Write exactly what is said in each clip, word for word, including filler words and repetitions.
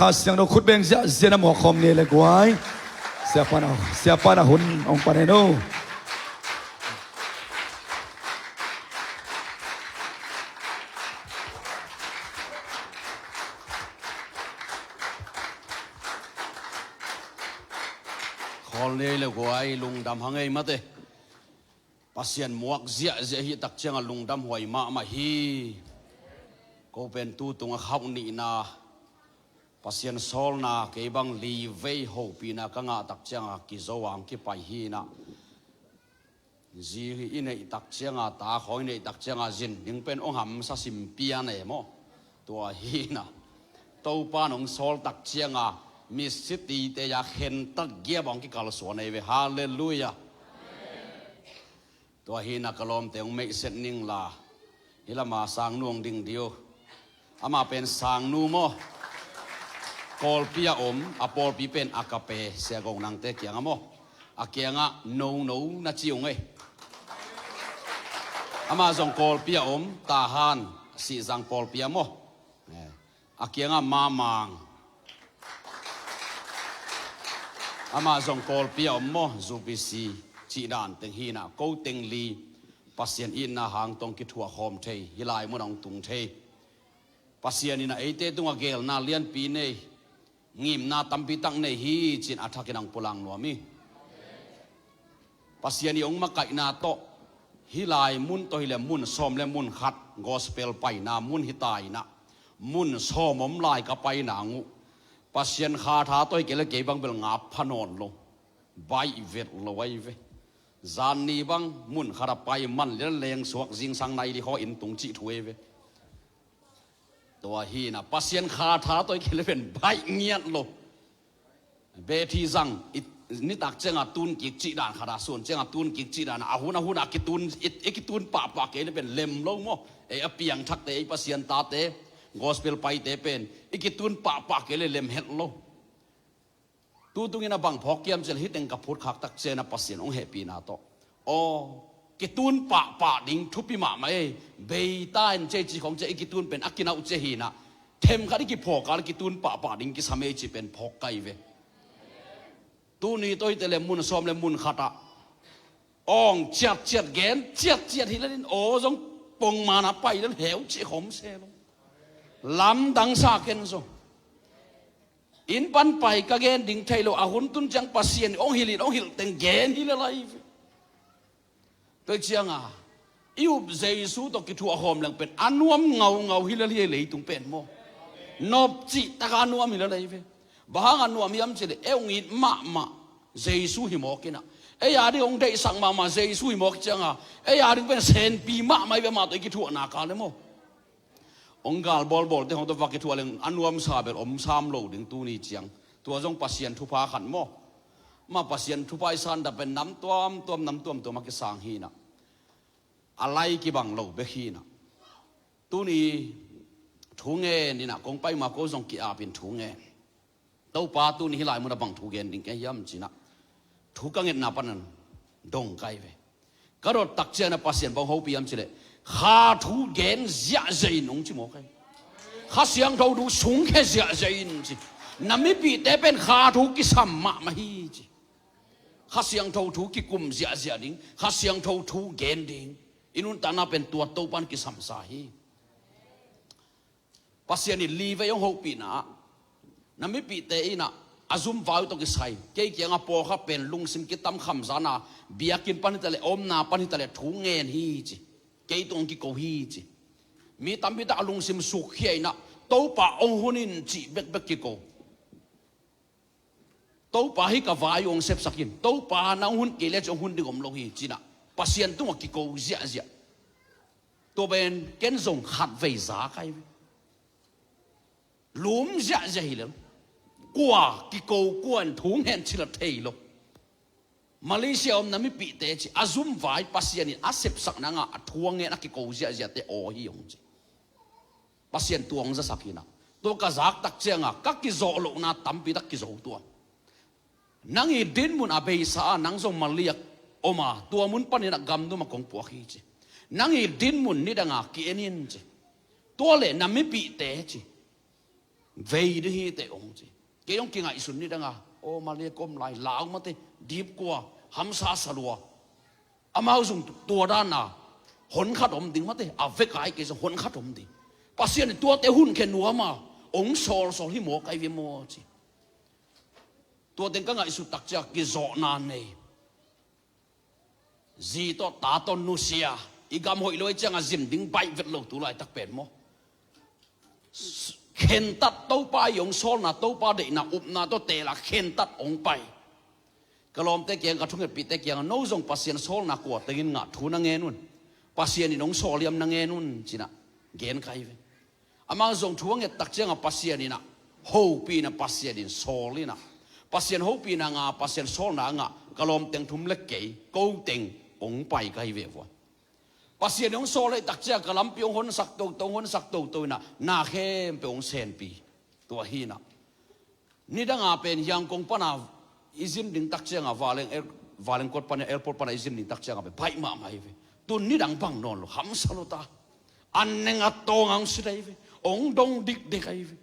Kha Siangtho khut beng ziahziah na mawk khawm ni le guai. Siapa na, siapa na hun hong pan hen uh. Khawl ni le guai, lungdam hang ei mate. Pasian muak ziahziah hi tak ciangah lungdam huai mahmah hi. Ko pen tu tungah khauh nihna, Pasian sawlna kei bang li vei hopihna ka ngah tak ciangah kizo a hong kipai hi inah. Zi i neih tak ciangah, ta khawng i neih tak ciangah zin ding pen hong hamsa sim pian e maw. Tua hi inah. Topa nong sawl tak ciangah misitite a khentat giap a hong kikalsuan ei ve. Halleluiah. Tua hi inah ka lawmte hong meihset ning la, hih lama sangnu hong ding dih uh. Amah pen sangnu maw? Kawlpi a om, a pawlpi pen Agape, Sia Gong Nangte kiangah maw? A kiangah nono na ci ung ei. Amah zong Kawlpi a om, Tahan, Sihzang pawlpi ah maw? Eh, a kiangah Mamang. Amah zong Kawlpi a om maw, U P C cih dan teng hi inah, ko teng li Pasian itna hang tawh kithuah khawm thei, hih lai munah hong tung thei. Pasian inah eite tungah geelna lianpi nei, ngimna tampi tak nei hi ci-in a thakin hong pulak nuam hi. Pasian i hong makaihna tawh hih lai mun tawh hileh mun sawm le mun khat gospel paina mun hi ta inah, mun sawm om lai ka paina hong uh. Pasian kha tha tawh hi kei le kei bang bel ngap pha nawn lo. Baih vet lo ahi ve. Zan ni bang mun khat a pai man le leng suak zingsang nai li khaw inn tung cih thu ahi ve. Tua hi inah Pasian kha tha tawh hi kei le pen baih ngiat lo. Bethi zang i, nitak ciangah tun kik cih dan khat a, sun ciangah tun kik cih dan a, a hun a hun a kitun, i, i kitun pahpah kei le pen lem lo maw. Ei a piangthakte, ei Pasian tate, gospel paite pen i kitun pahpah kei le lem het lo. Tutungin a bang phawk kiam cih leh hih teng ka phutkhak tak ciangin a Pasian hong hehpihna tawh, aw, kitun pahpah ding thupi mahmah ei. Bei ta in cei ci khawng ciah i kitun pen a kinauh ciah hi inah, themkhat i kiphawk a le kitun pahpah ding kisam ei cih pen phawk ka hi ve. Tuni tawh hi teh le mun sawm le mun khat ah awng ciatciat, gen ciatciat hi le in, aw zong pongman a pai le heu cih khawm se lo. Lamdang sa ken zong. Inn pan pai ka gen ding thei lo, a hun tun ciang Pasian hong hilh in hong hilh teng gen hi le lai ve. Tua ciangah i up Jesu tawh kithuah khawm leng pen a nuam ngaungau hi le lai leitung pen maw. Nop cih taka a nuam hi le lai ve. Bang hang a nuam hiam cih leh ei hong it mahmah Jesu hi mawk inah, ei a ding hong deihsak mahmah Jesu hi mawk ciangah, ei a ding pen senpi mahmah hi ve, amah tawh i kithuahna ka le maw. Hong gal bawlbawlte hong tawh va kithuah leng a nuamsa bel om sam lo ding tuni ciang. Tua zong Pasian thupha khat maw. Mah Pasian thupha i santa pen nam tuamtuam, nam tuamtuam a kisang hi inah, a lai kibang lo bek hi inah. Tuni thu ngen inah kong pai ma ko zong ki-apin thu ngen. Topa tuni hih lai munah bang thu gen ding ka hiam ci inah, thu ka ngetna panin dong ka hi ve. Ka dot tak ciangin a Pasian bang hopih hiam cih leh, kha thu gen ziahziah in hong ci mawk hi. Kha Siangtho thu sungkhia ziahziah in ci. Na mipihte pen kha thu kisam mahmah hi ci. Kha Siangtho thu kikum ziahziah ding, Kha Siangtho thu gen ding. I nuntakna pen tua Topa'n kisamsa hi. Pasian in li vei hong hopihna ah, na mipihte inah a zumvai uh tawh kisai, kei kiangah pawlkhat pen lungsim kitam khamzan a, biakinn pan hi ta leh, omna pan hi ta leh thu ngen hi ci. Kei tung hong kiko hi ci. Mi tampi tak a lungsim sukkhia inah, Topa hong hun in cih bekbek kiko. Topa, hih ka vai uh hong sepsak in. Topa, nang hun kei le cih hong hun ding om lo hi ci inah, Pasian tungah kiko ziahziah. Tua pen ken zong khatvei za ka hi ve. Lum ziahziah hi lel. Kua kiko, kua in thu ngen cih la thei lo. Malaysia om na mipihte ci, a zumvai Pasian in a sepsak nangah a thu a ngen a kiko ziahziahte aw hi hong ci. Pasian tua hong zasak hi inah. Tua ka zak tak ciangah ka kizawh lohna tampi tak kizo tuan. Nang i dinmun a beisa ah nang zong Malaysia om a, tua mun panin a gamdum ah kong puak hi ci. Nang i dinmun nidang a ki-en in ci. Tua leh na mipihte ci, vei ding hi teh ong ci. Kei ong kingaihsun ni dang a, aw, Malaysia ka om lai, lau mate, dipkua, hamsa salua. Amau zong tua dan a hon khat om ding mate, a vek ai kei zong hon khat om ding. Pasian in tuate hun khe nuam a ong sawlsawl hi maw, kai ve maw ci. Tua teng ka ngaihsut tak ciang kizawhna nei. Zi tawh ta tawh nusia, i gam hoih lo i ciang a zin ding baih vet lo tu laitak pen maw. Khentat Topa i ong sawlna, Topa deihna upna tawh teel a khentat ong pai. Ka lawmte kiang, ka thungetpihte kiang, no zong Pasian sawlna kua tengin ngah thu na ngen un. Pasian in ong sawl hiam na ngen un ci-in ah gen kai ve. Amah zong thu a nget tak ciang a Pasian in ah hopih in ah, Pasian in sawl in ah, Pasian hopihna ngah, Pasian sawlna ngah ka lawm teng thum le kei, ko teng ong pai kai ve vua. Pasian in ong sawl leh tak ciang ka lampi ong honsak toto, ong honsak toto in ah na khempeuh ong senpi. Tua hi in ah nidang a pen Yangon pan a i zin ding tak ciang a Valeng air-, Valeng kot pan a, airport pan a i zin ding tak ciang a pen baih mahmah hi ve. Tun nidang bang nawn lo, hamsa lo ta. An neng a tawng ang si dai ve. Ong dong dikdek ai ve.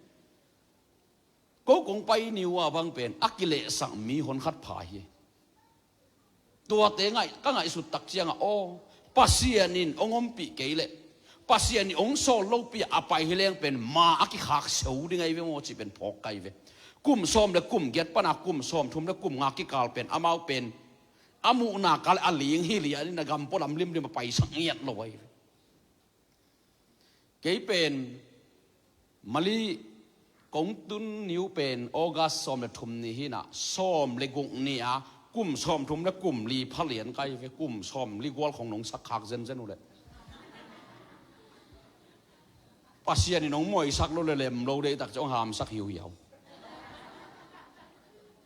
Ko kong pai ni uh a bang pen a kilehsak mi hon khat pha hi. Tuate ngaih, ka ngaihsut tak ciang a, aw, Pasian in ong ompih kei leh, Pasian in ong sawl lopi a pai hi leng pen ma a kikhak seu ding ai ve maw ci pen phawk kai ve. Kum sawm le kum giat pan a kum sawm thum le kum nga kikal pen amau pen a muhna kal a ling hi lian in a gam pualam limlim a paisak ngiat lo ai ve. Kei pen Mali kong tun ni uh pen August sawm le thum ni hi in ah, sawm le guk ni a kum sawm thum le kum li pha lian kai ve, kum sawm li gual khong nong sak khak zenzen uh leh. Pasian in ong muaisak lo le lem lo deih tak ciang ong hamsak hiuhiau.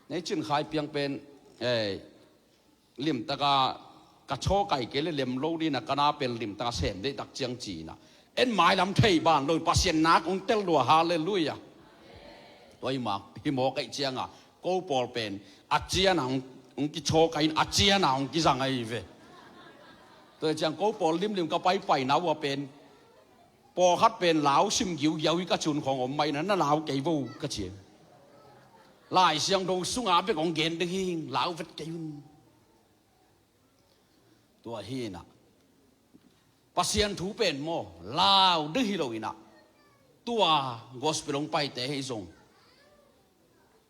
Nei Cin Khai Piang pen, eh, limtak a ka chaw kai kei le lem lo ding in ah ka na pen limtak a sem deih tak ciang ci in ah. En mailam thei ban lo in Pasian nak ong tel lua, halleluiah. Tua hi mawk, hi mawk aih ciang a ko pawl pen a cian a ong, ong kichaw kai in a cian a ong kizang ai ve. Tua ciang ko pawl limlim ka paipai na uh a pen pawlkhat pen lau sim giugiau hi ka cih khong om mai na, na lau kei vo ka ci. Lai Siangtho sung a bek ong gen ding hi, lau vet kei un. Tua hi in ah Pasian thu pen maw, lau ding hi lo in ah, tua gospel ong paite hi zong,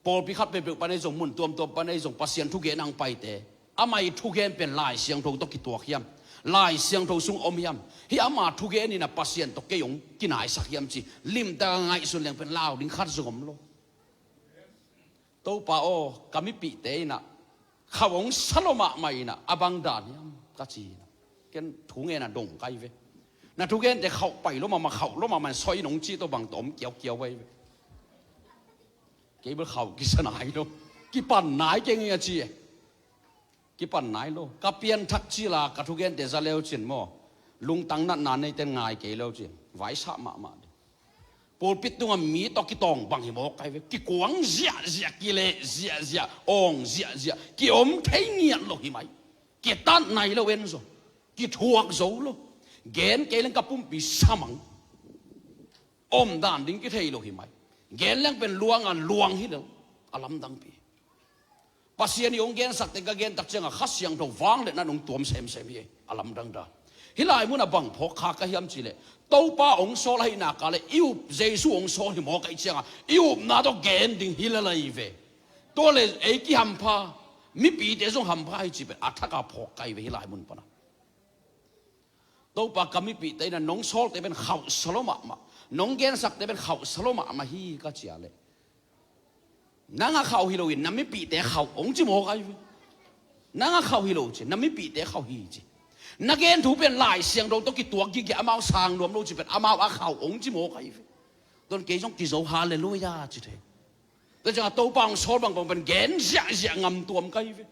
pawlpi khat peuhpeuh pan ei zong, mun tuamtuam pan ei zong, Pasian thugen ang paite, amah i thugen pen Lai Siangtho tawh kituak hiam, Lai Siangtho sung om hiam, hi ama thugen in ah Pasian tawh kei ong kinaisak hiam ci limtak a ngaihsun leng pen lau ding khat zong om lo. Topa aw, ka mipihte in ah khauh ong sa lo mahmah in ah, a bang dan hiam ka ci in ah, ken thu ngen a dong kai ve. Na thugente khauh pai lo mahmah, khauh lo mahmah in sawi in ong ci tawh bang tawh om kiaukiau ai ve. Kei bel khauh kisa nai lo, kipan nai keng ing a ci e. Kipan nai lo. Ka pianthak cil a ka thugente za leu cin maw, lungtang natna neite in ngai kei leu cin vaisah mahmah ding. Pulpit tungah mi tawh kitawng bang hi mawk ai ve. Kikuang ziahziah, kileh ziahziah, awng ziahziah, kiom thei ngiat lo hi mai. Kitat nai lo en zaw, kithuak zo lo. Gen kei leng ka pumpi sa mang. Omdan ding kithei lo hi mai. Gen leng pen luang a luang hi lo. A lamdangpi. Pasian i hong gensak teng ka gen tak ciangin Kha Siangtho vangliatna in hong tuam semsem hi. A lamdang dan. Hih lai munah bang phawk kha ka hiam cih leh, Topa hong sawl ahih nak leh i up Jesu hong sawl hi mawk ahih ciangin i upna tawh gen ding hi lel hi ve. Tua leh ei kihampha, mipite zong hampha hi cih pen a thak a phawk ka hi ve hih lai mun panah. Topa, ka mipihte in nong sawlte pen khauhsa lua mahmah, nong gensakte pen khauhsa lua mahmah hi ka cih leh, nang a khauh hi lo in na mipihte khauh hong ci mawk ahi ve. Nang a khauh hi lo ci, na mipihte khauh hi ci. Na gen thu pen Lai Siangtho tawh kituak gige, amau sang nuam lo cih pen amau a khauh hong ci mawk ahi ve. Tua in kei zong kizo, halleluiah ci thei. Tua ciangin Topa hong sawl bangbang pen gen ziahziah ngam tuam ka hi ve.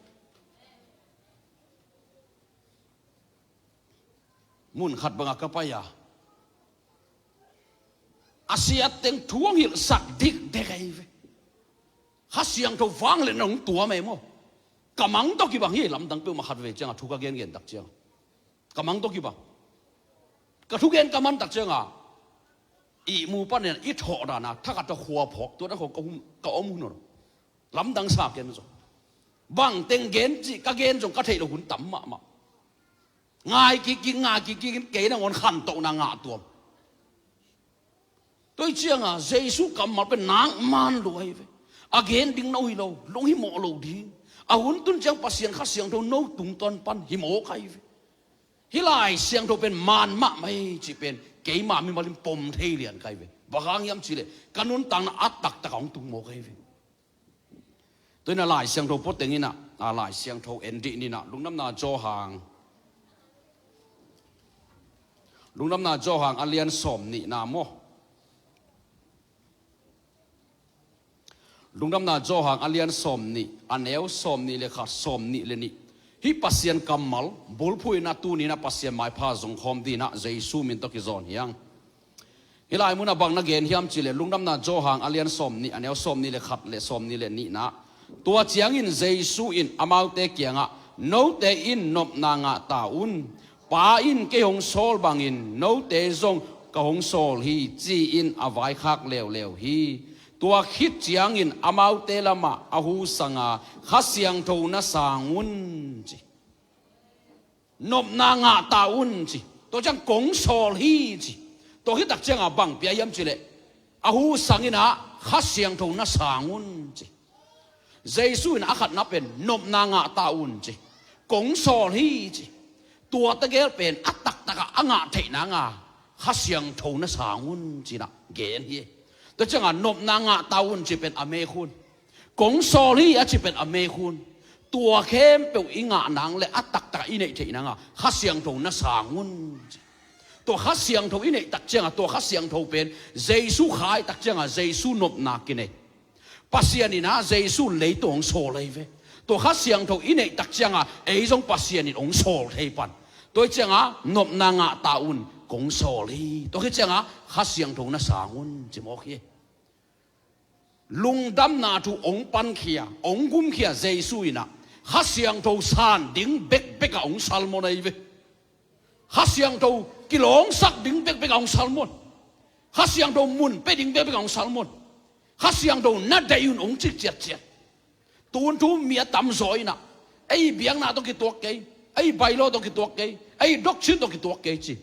Mun khat bangah ka pai a, a siatteng thu hong hilhsak dikdek ahi ve. Kha Siangtho vangliatna hong tuam e maw. Ka mang tawh kibang hi, lamdang peuhmah khat vei ciangin thu ka gengen tak ciangin ka mang tawh kibang. Ka thugen ka man tak ciangin ihmu panin i thawh dana thakhat a khua phawk, tua dan khawng ka om, ka om hun aw. Lamdang sa ken zong. Bang teng gen cih ka gen zong ka theih loh hun tam mahmah. Ngai kikkik, ngai kikkik in kei nangawn khantohna ngah tuam. Tua hi cianga Jesu kammal pen nak man lua hi ve. A gen ding no hi lo, lunghimawh lo ding. A hun tun ciang Pasian Kha Siangtho no tungtawn pan himawk ahi ve. Hih Lai Siangtho pen man mahmah hi cih pen keima mimalin pom thei lian ka hi ve. Bang hang hiam cihleh ka nuntakna a taktak a hong tung mawk ahi ve. Tua hi a Lai Siangtho pua teng in ah, a Lai Siangtho en dih ni in ah, Lungdamna Johan. Lungdamna Johan a lian sawm nihna maw? Lungdamna Johan a lian sawm nih, a neu sawm nih le khat, sawm nih le nih. Hih Pasian kammal bulphuh in ah tuni in ah Pasian maipha zong khawm ding in ah Jesu min tawh kizawn hi hang. Hih lai munah bang na gen hiam cihleh, Lungdamna Johan a lian sawm nih, a neu sawm nih le khat le sawm nih le nihna. Tua ciangin Jesu in amaute kiangah, "Note in nopna ngah ta un. Pa in kei hong sawl bangin note zong ka hong sawl hi," ci-in a vaikhak leuleu hi. Tua khit ciangin amaute lamah a husanga, "Kha Siangtho na sang un," ci. "Nopna ngah ta un," ci. Tua ciang, "Kong sawl hi," ci. Tua khit tak cianga bang pia hiam cihleh, a husang in ah, "Kha Siangtho na sang un," ci. Jesu in a khatna pen, "Nopna ngah ta un," ci. "Kong sawl hi," ci. Tua tegel pen a taktak a a ngah theih nanga, "Kha Siangtho na sang un," ci-in ah gen hi. Tua cianga, "Nopna ngah ta un," ci pen a mek hun. "Kong sawl hi," a ci pen a mek hun. Tua khempeuh i ngah nang le a taktak a i neih theih nanga, "Kha Siangtho na sang un," ci. Tua Kha Siangtho i neih tak cianga, tua Kha Siangtho pen Jesu Kha i tak cianga Jesu nopna kinei. Pasian in ah Jesu leitung hong sawl ahi ve. Tua Kha Siangtho i neih tak cianga ei zong Pasian in hong sawl thei pan. Tua hi cianga, "Nopna ngah ta un, kong sawl hi." Tua hi cianga, "Kha Siangtho na sang un," ci mawk hi. Lungdamna thu hong pankhia, hong gumkhia Jesu in ah, Kha Siangtho san ding bekbek ah hong salmon ahi ve. Kha Siangtho kilawngsak ding bekbek ah hong salmon. Kha Siangtho mun pia ding bekbek ah hong salmon. Kha Siangtho na deih un hong cik ciatciat. Tun thu mi a tamzaw in ah, "Ei biakna tawh kituak kei, ei bylaw tawh kituak kei, ei doctrine tawh kituak kei," ci.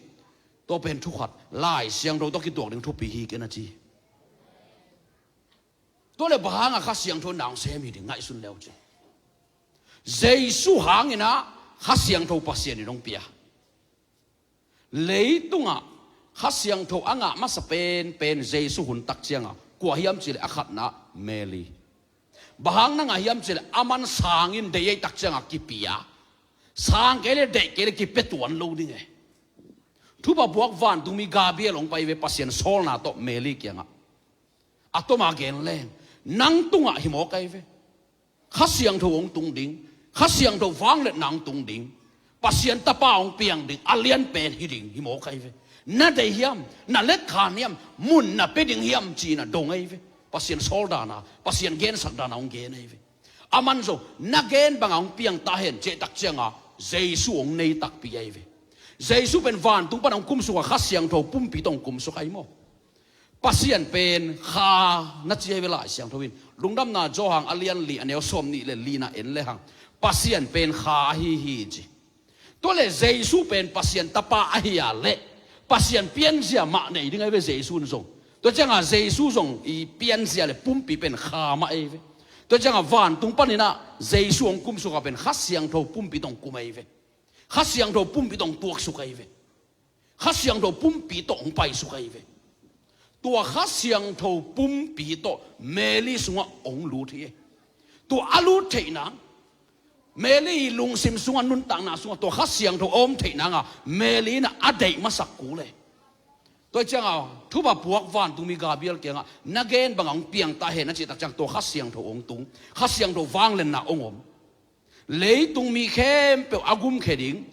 Tua pen thu khat, Lai Siangtho tawh kituak ding thupi hi ken a ci. Tua le bang hanga Kha Siangtho na hong sem hi ding ngaihsun le uh ci. Jesu hangin ah Kha Siangtho Pasian in hong pia. Leitungah Kha Siangtho a ngah masa penpen Jesu hun tak cianga kua hiam cihleh, a khatna Mary. Bang hang na ngah hiam cihleh, aman sangin deih ei tak cianga kipia. Sang kei le deih kei le kipia tuan lo ding e. Thupha puak vantungmi Gabriel hong pai ve Pasian sawlna tawh Mary kiangah. A toma gen leng, "Nang tungah hi mawk ahi ve. Kha Siangtho hong tung ding, Kha Siangtho vangliatna hong tung ding, Pasian Tapa hong piang ding, a lianpen hi ding hi mawk ahi ve. Na deih hiam, na letkhan hiam, mun na pia ding hiam," ci-in a dong ahi ve. Pasian sawl dana, Pasian gensak dana hong gen ahi ve. Aman zong, "Na gen banga hong piang ta hen," cih tak cianga Jesu hong nei takpi ahi ve. Jesu pen vantung pana hong kumsuk a, Kha Siangtho pumpi tawh hong kumsuk ahi maw? Pasian pen Kha na ci ahi ve Lai Siangtho in. Lungdamna Johan a lian li, a neu sawm nih le lina en lehang, Pasian pen Kha ahi hi ci. Tua le Jesu pen Pasian Tapa ahi a leh, Pasian pianzia mah nei ding ahi ve Jesu in zong. Tua cianga Jesu zong i pianzia le pumpi pen Kha mah ahi ve. Tua cianga vantung panin ah Jesu hong kumsuk a pen Kha Siangtho pumpi tawh hong kum ahi ve. Kha Siangtho pumpi tawh hong tuaksuk ahi ve. Kha Siangtho pumpi tawh hong paisuk ahi ve. Tua Kha Siangtho pumpi tawh Mary sungah hong lut hi. Tua a lut theih nang, Mary i lungsim sungah, nuntakna sungah tua Kha Siangtho a om theih nanga Mary in a deih masak kul e. Tua cianga thupha puak vantungmi Gabriel kiangah, "Na gen banga hong piang ta hen," a cih tak ciang tua Kha Siangtho hong tung, Kha Siangtho vangliatna hong om. Leitung mi khempeuh a gumkhia ding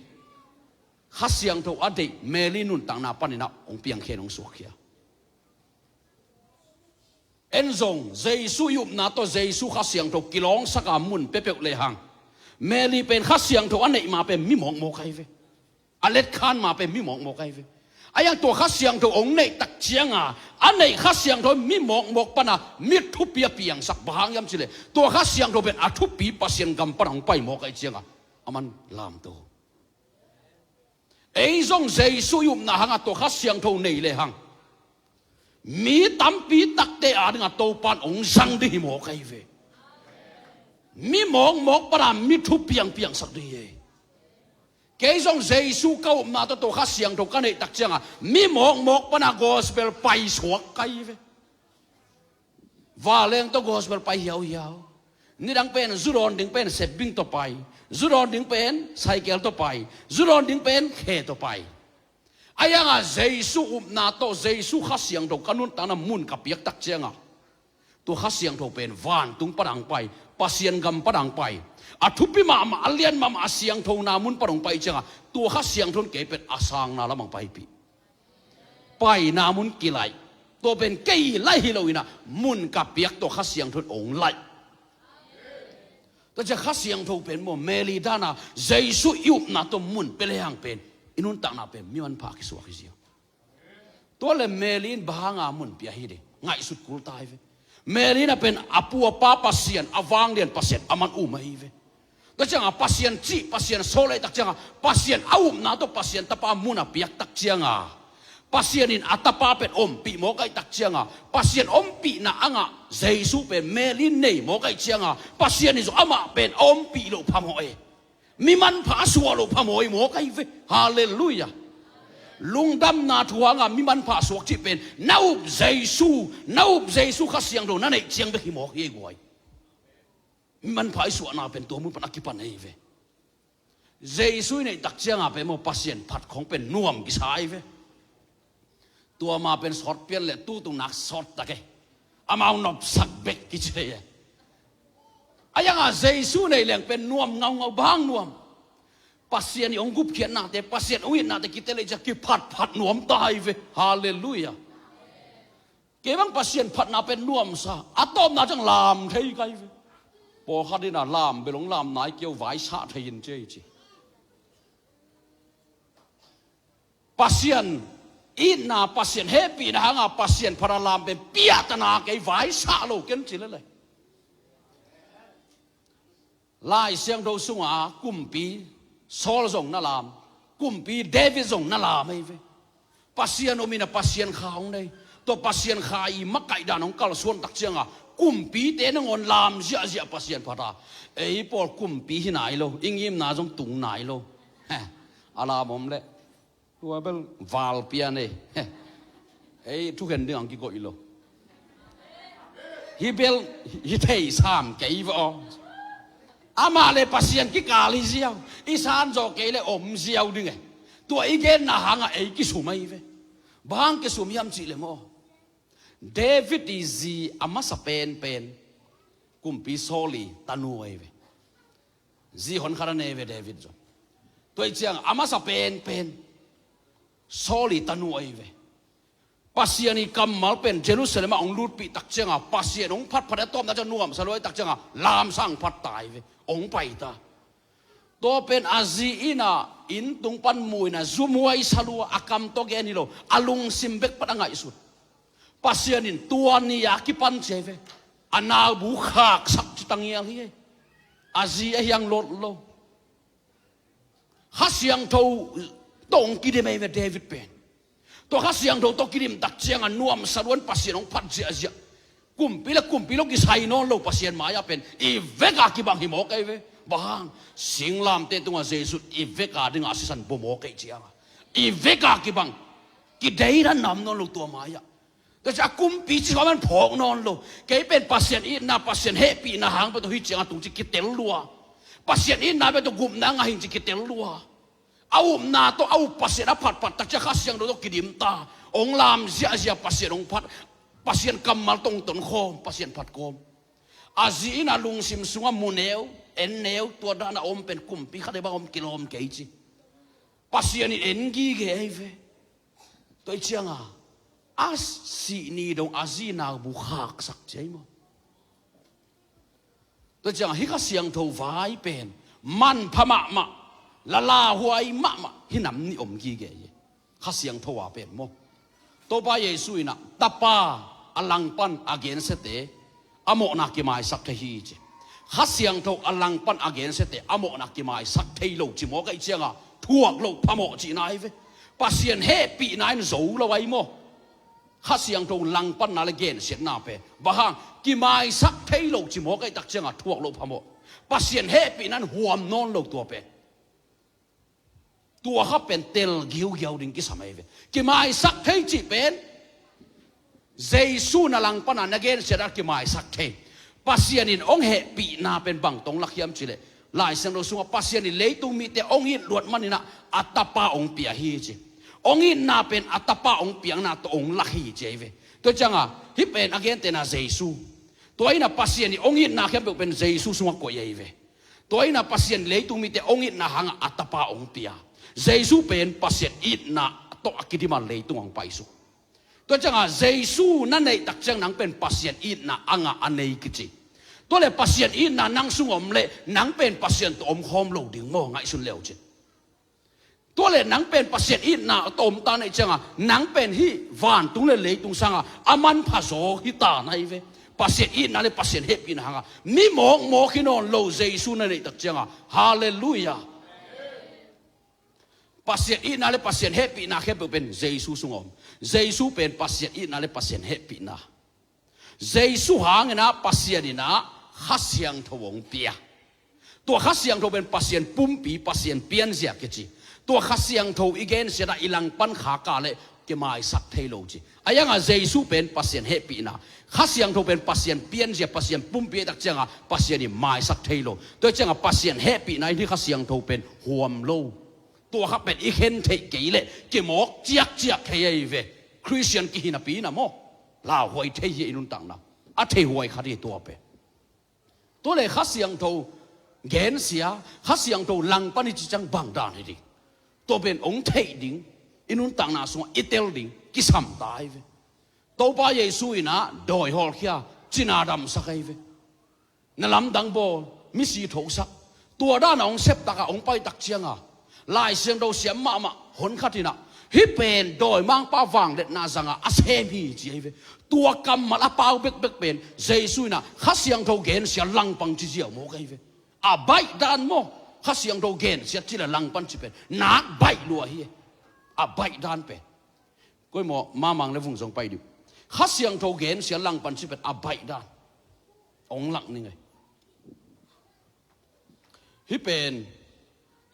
Kha Siangtho a deih Mary nuntakna panin ah hong piangkhia in hong suakkhia. En zong, Jesu i upna tawh Jesu Kha Siangtho kilawngsaka mun peuhpeuh lehang, Mary pen Kha Siangtho a neih ma pen mi mawkmawk ahi ve. A letkhan ma pen mi mawkmawk ahi ve. A iang tua Kha Siangtho hong neih tak cianga, a neih Kha Siangtho mi mawkmawk pana mi thupi a piangsak. Bang hang hiam cileh, tua Kha Siangtho pen a thupi Pasian gam pana hong pai mawk ahih cianga, a man lamto. Ei zong Jesu i upna hanga tua Kha Siangtho nei lehang, mi tampi takte adinga Topan hong zang ding hi mawk ahi ve. Mi mawkmawk pana mi thupiang piangsak ding hi ei. Kei zong Jesu ka upna tawh tua Kha Siangtho ka neih tak cianga, mi mawkmawk pana gospel paisuak ka hi ve. Vanleng tawh gospel pai hiauhiau. Nidang pen zu dawn ding pen sepbing tawh pai, zu dawn ding pen cycle tawh pai, zu dawn ding pen khe tawh pai. A ianga Jesu upna tawh Jesu Kha Siangtho ka nuntakna mun ka piak tak cianga, tua Kha Siangtho pen vantung pana hong pai, Pasian gam pana hong pai. A thupi mahmah, a lian mahmah, a siangthona mun pana hong pai cianga, tua Kha Siangtho in kei pen a sangna lamah hong paipih. Paina mun kilaih. Tua pen kei laih hi lo inah, mun ka piak tua Kha Siangtho in hong laih. Tua ciang Kha Siangtho pen maw, Mary dana Jesu i upna tawh mun pia lehang pen, i nuntakna pen mi manpha kisuak hi ziau. Tua le Mary in bang hanga mun pia hi ding, ngaihsut kul ta hi ve. Mary in a pen a pu a pa Pasian, a vanglian Pasian a man um ahi ve. Tua cianga Pasian cih, Pasian sawlai tak cianga, Pasian a upna tawh Pasian tapa mun a piak tak cianga, Pasian in a tapa pen ompih mawk ahih tak cianga, Pasian ompihna a ngah Jesu pen Mary in nei mawk ahih cianga, Pasian in zong amah pen a ompih loh phamawh e. Mi manpha a suah loh phamawh mawk ahi ve. Halleluiah. Lungdamna thu hanga mi manpha a suak cih pen na up Jesu, na up Jesu Kha Siangtho na neih ciang bek hi mawk hi ei guai. Mi manpha i suahna pen tua mun pan a kipan ahi ve. Jesu i neih tak cianga pen maw, Pasian phat khong pen nuam kisa ahi ve. Tua ma pen sawt pian le tutung nak sawt tak e. Amau nopsak bek kici thei e. A ianga Jesu nei leng pen nuam ngaungau, bang nuam. Pasian i hong gupkhiatnate, Pasian hong itnate kitel ei ciang kiphatphat nuam ta ahi ve. Halleluiah. Kei bang Pasian phatna pen nuamsa, a tawpna ciang lam thei ka hi ve. Pawlkhat inah lam bel hong lam nai kei uh, vaisah thei in ci ei ci. Pasian itna, Pasian hehpihna hanga Pasian phatna lam pen piahtana kei, vaisah lo ken ci lele. Lai Siangtho sunga kumpi Saul zong na lam, kumpi David zong na lam ahi ve. Pasian om inah Pasian kha hong nei. Tua Pasian kha i makaih dan hong kalsuan tak cianga kumpite nangawn lam ziahziah Pasian phata. Ei pawl kumpi hi nai lo, i ngimna zong tung nai lo. Heh, a lam om leh. Tua bel val pian e. Ei thukhen ding ang kigoih lo. Hi bel hi thei sam kei ve aw. Amah le Pasian kikal hi ziau. I san zaw kei le om ziau ding e. Tua i genna hanga ei kisum ahi ve. Bang kisum hiam cih le maw, David i zi a masa penpen kumpi Saul i tanu ahi ve. Zi hon khat a nei ve David zong. Tua i ciang a masa penpen Saul i tanu ahi ve. Pasian i kammal pen Jerusalem ah hong lutpih tak cianga Pasian hong phatphat a tawpna ciang nuamsa lua i tak cianga lamsang phat ta ahi ve. Hong pai ta. Tua pen a zi inah inn tung pan mu inah zumuai sa lua, a kam tawh gen hi lo, a lungsim bek pan a ngaihsut. Pasian in tua ni a kipan ci ahi ve. A naubu khaksak ci tangial hi ei. A zi a hiang lot lo. Kha Siangtho tawh hong kidim ahi ve David pen. Tua Kha Siangtho tawh kidim tak cianga nuamsa luan Pasian hong phat ziahziah. Kumpi le kumpi lo kisai nawn lo Pasian mai-ah pen i veka kibang hi mawk ahi ve. Bang hang, singlamteh tungah Jesu i veka dingah sisan bua mawk ahih cianga, i veka kibang, kideidan nam nawn lo tua mai-ah. Tua ciang a kumpi cih kha man phawk nawn lo. Kei pen Pasian itna, Pasian hehpihna hang pen tua hi cianga tung ci kitel lua. Pasian itna pen tua gupna ngah hing ci kitel lua. A upna tawh a up Pasian a phatphat tak ciang Kha Siangtho tawh kidim ta. Hong lam ziahziah Pasian hong phat. Pasian kammal tawh hong tonkhawm, Pasian phat kawm. A zi inah lungsim sungah mu neu, en neu, tua dana om pen kumpi khat ei bang om kilawm kei ci. Pasian in en gige ahi ve. Tua i cianga a sih ni dong a zi naubu khaksak ci ahi maw. Tua cianga hih Kha Siangtho vai pen manpha mahmah, lalahuai mahmah hih nam nih om gige hi. Kha Siangtho a pen maw. Topa Jesu in ah Tapa a langpan a gensiate a mawhna kimaisak thei hi ci. Kha Siangtho a langpan a gensiate a mawhna kimaisak thei lo ci mawk ahih cianga thuak loh phamawh cihna hi ve. Pasian hehpihna in zo lo ahi maw. Kha Siangtho langpanna le gensiatna pen bang hang kimaisak thei lo ci mawk ahih tak cianga thuak loh phamawh. Pasian hehpihna in huam nawn lo tua pen. Tua kha pen tel giugiau ding kisam ahi ve. Kimaisak thei cih pen Jesu na langpana na gensiat a kimaisak thei. Pasian in hong hehpihna pen bang tawh hong lak hiam cih leh Lai Siangtho sungah Pasian in leitung mite hong it luat manin ah a Tapa hong pia hi ci. Hong itna pen a Tapa hong piakna tawh hong lak hi ci ahi ve. Tua cianga hih pen a gentehna Jesu. Tua in ah Pasian in hong itna khempeuh pen Jesu sungah koih ahi ve. Tua in ah Pasian leitung mite hong itna hangah a Tapa hong pia. Jesu pen Pasian itna tawh a kidim a leitung hong paisuk. Tua cianga Jesu na neih tak ciang nang pen Pasian itna a ngah a nei kici. Tua le Pasian itna nang sung om le nang pen Pasian tawh omkhawm lo ding maw, ngaihsun leu cin. Tua le nang pen Pasian itna tawh om ta neih cianga nang pen hih vantung le leitung sanga a manpha zaw hi ta na hi ve. Pasian itna le Pasian hehpihna hanga mi mawkmawk hi nawn lo Jesu na neih tak cianga. Halleluiah. Pasian itna le Pasian hehpihna khempeuh pen Jesu sung om. Jesu pen Pasian itna le Pasian hehpihna. Jesu hangin ah Pasian in ah Kha Siangtho hong pia. Tua Kha Siangtho pen Pasian pumpi, Pasian pianzia kici. Tua Kha Siangtho i gensiat ah i langpan khak a le kimaisak thei lo ci. A ianga Jesu pen Pasian hehpihna. Kha Siangtho pen Pasian pianzia, Pasian pumpi ahih tak cianga Pasian in maisak thei lo. Tua cianga Pasian hehpihna in hih Kha Siangtho pen huam lo. Tua kha pen i khen theih kei leh kimawk ciakciak thei ahi ve. Khristian kihi napi in ah maw, lauhuai thei hi a i nuntakna. A theihuai khat hi tua pen. Tua le Kha Siangtho gensia, Kha Siangtho langpan i ci ciang bang dan hi ding. Tua pen hong theih ding, i nuntakna sungah i tel ding kisam ta ahi ve. Topa Jesu in ah dawi hawlkhia, cina damsak ahi ve. Na lamdang bawl, misi thosak. Tua dan a hong septak a hong paitak cianga Lai Siangtho siam mahmah hon khat in ah hih pen dawimangpa vangliatna zanga a sem hi ci ahi ve. Tua kammal a pau bekbek pen Jesu in ah Kha Siangtho gensia langpang ci ziau mawk ahi ve. A baih dan maw, Kha Siangtho gensia ci le langpan ci pen nak baih lua hi. A baih dan pen. Koi maw, Mamang le Vung zong pai dih uh. Kha Siangtho gensia langpan ci pen a baih dan hong lak ning ei. Hih pen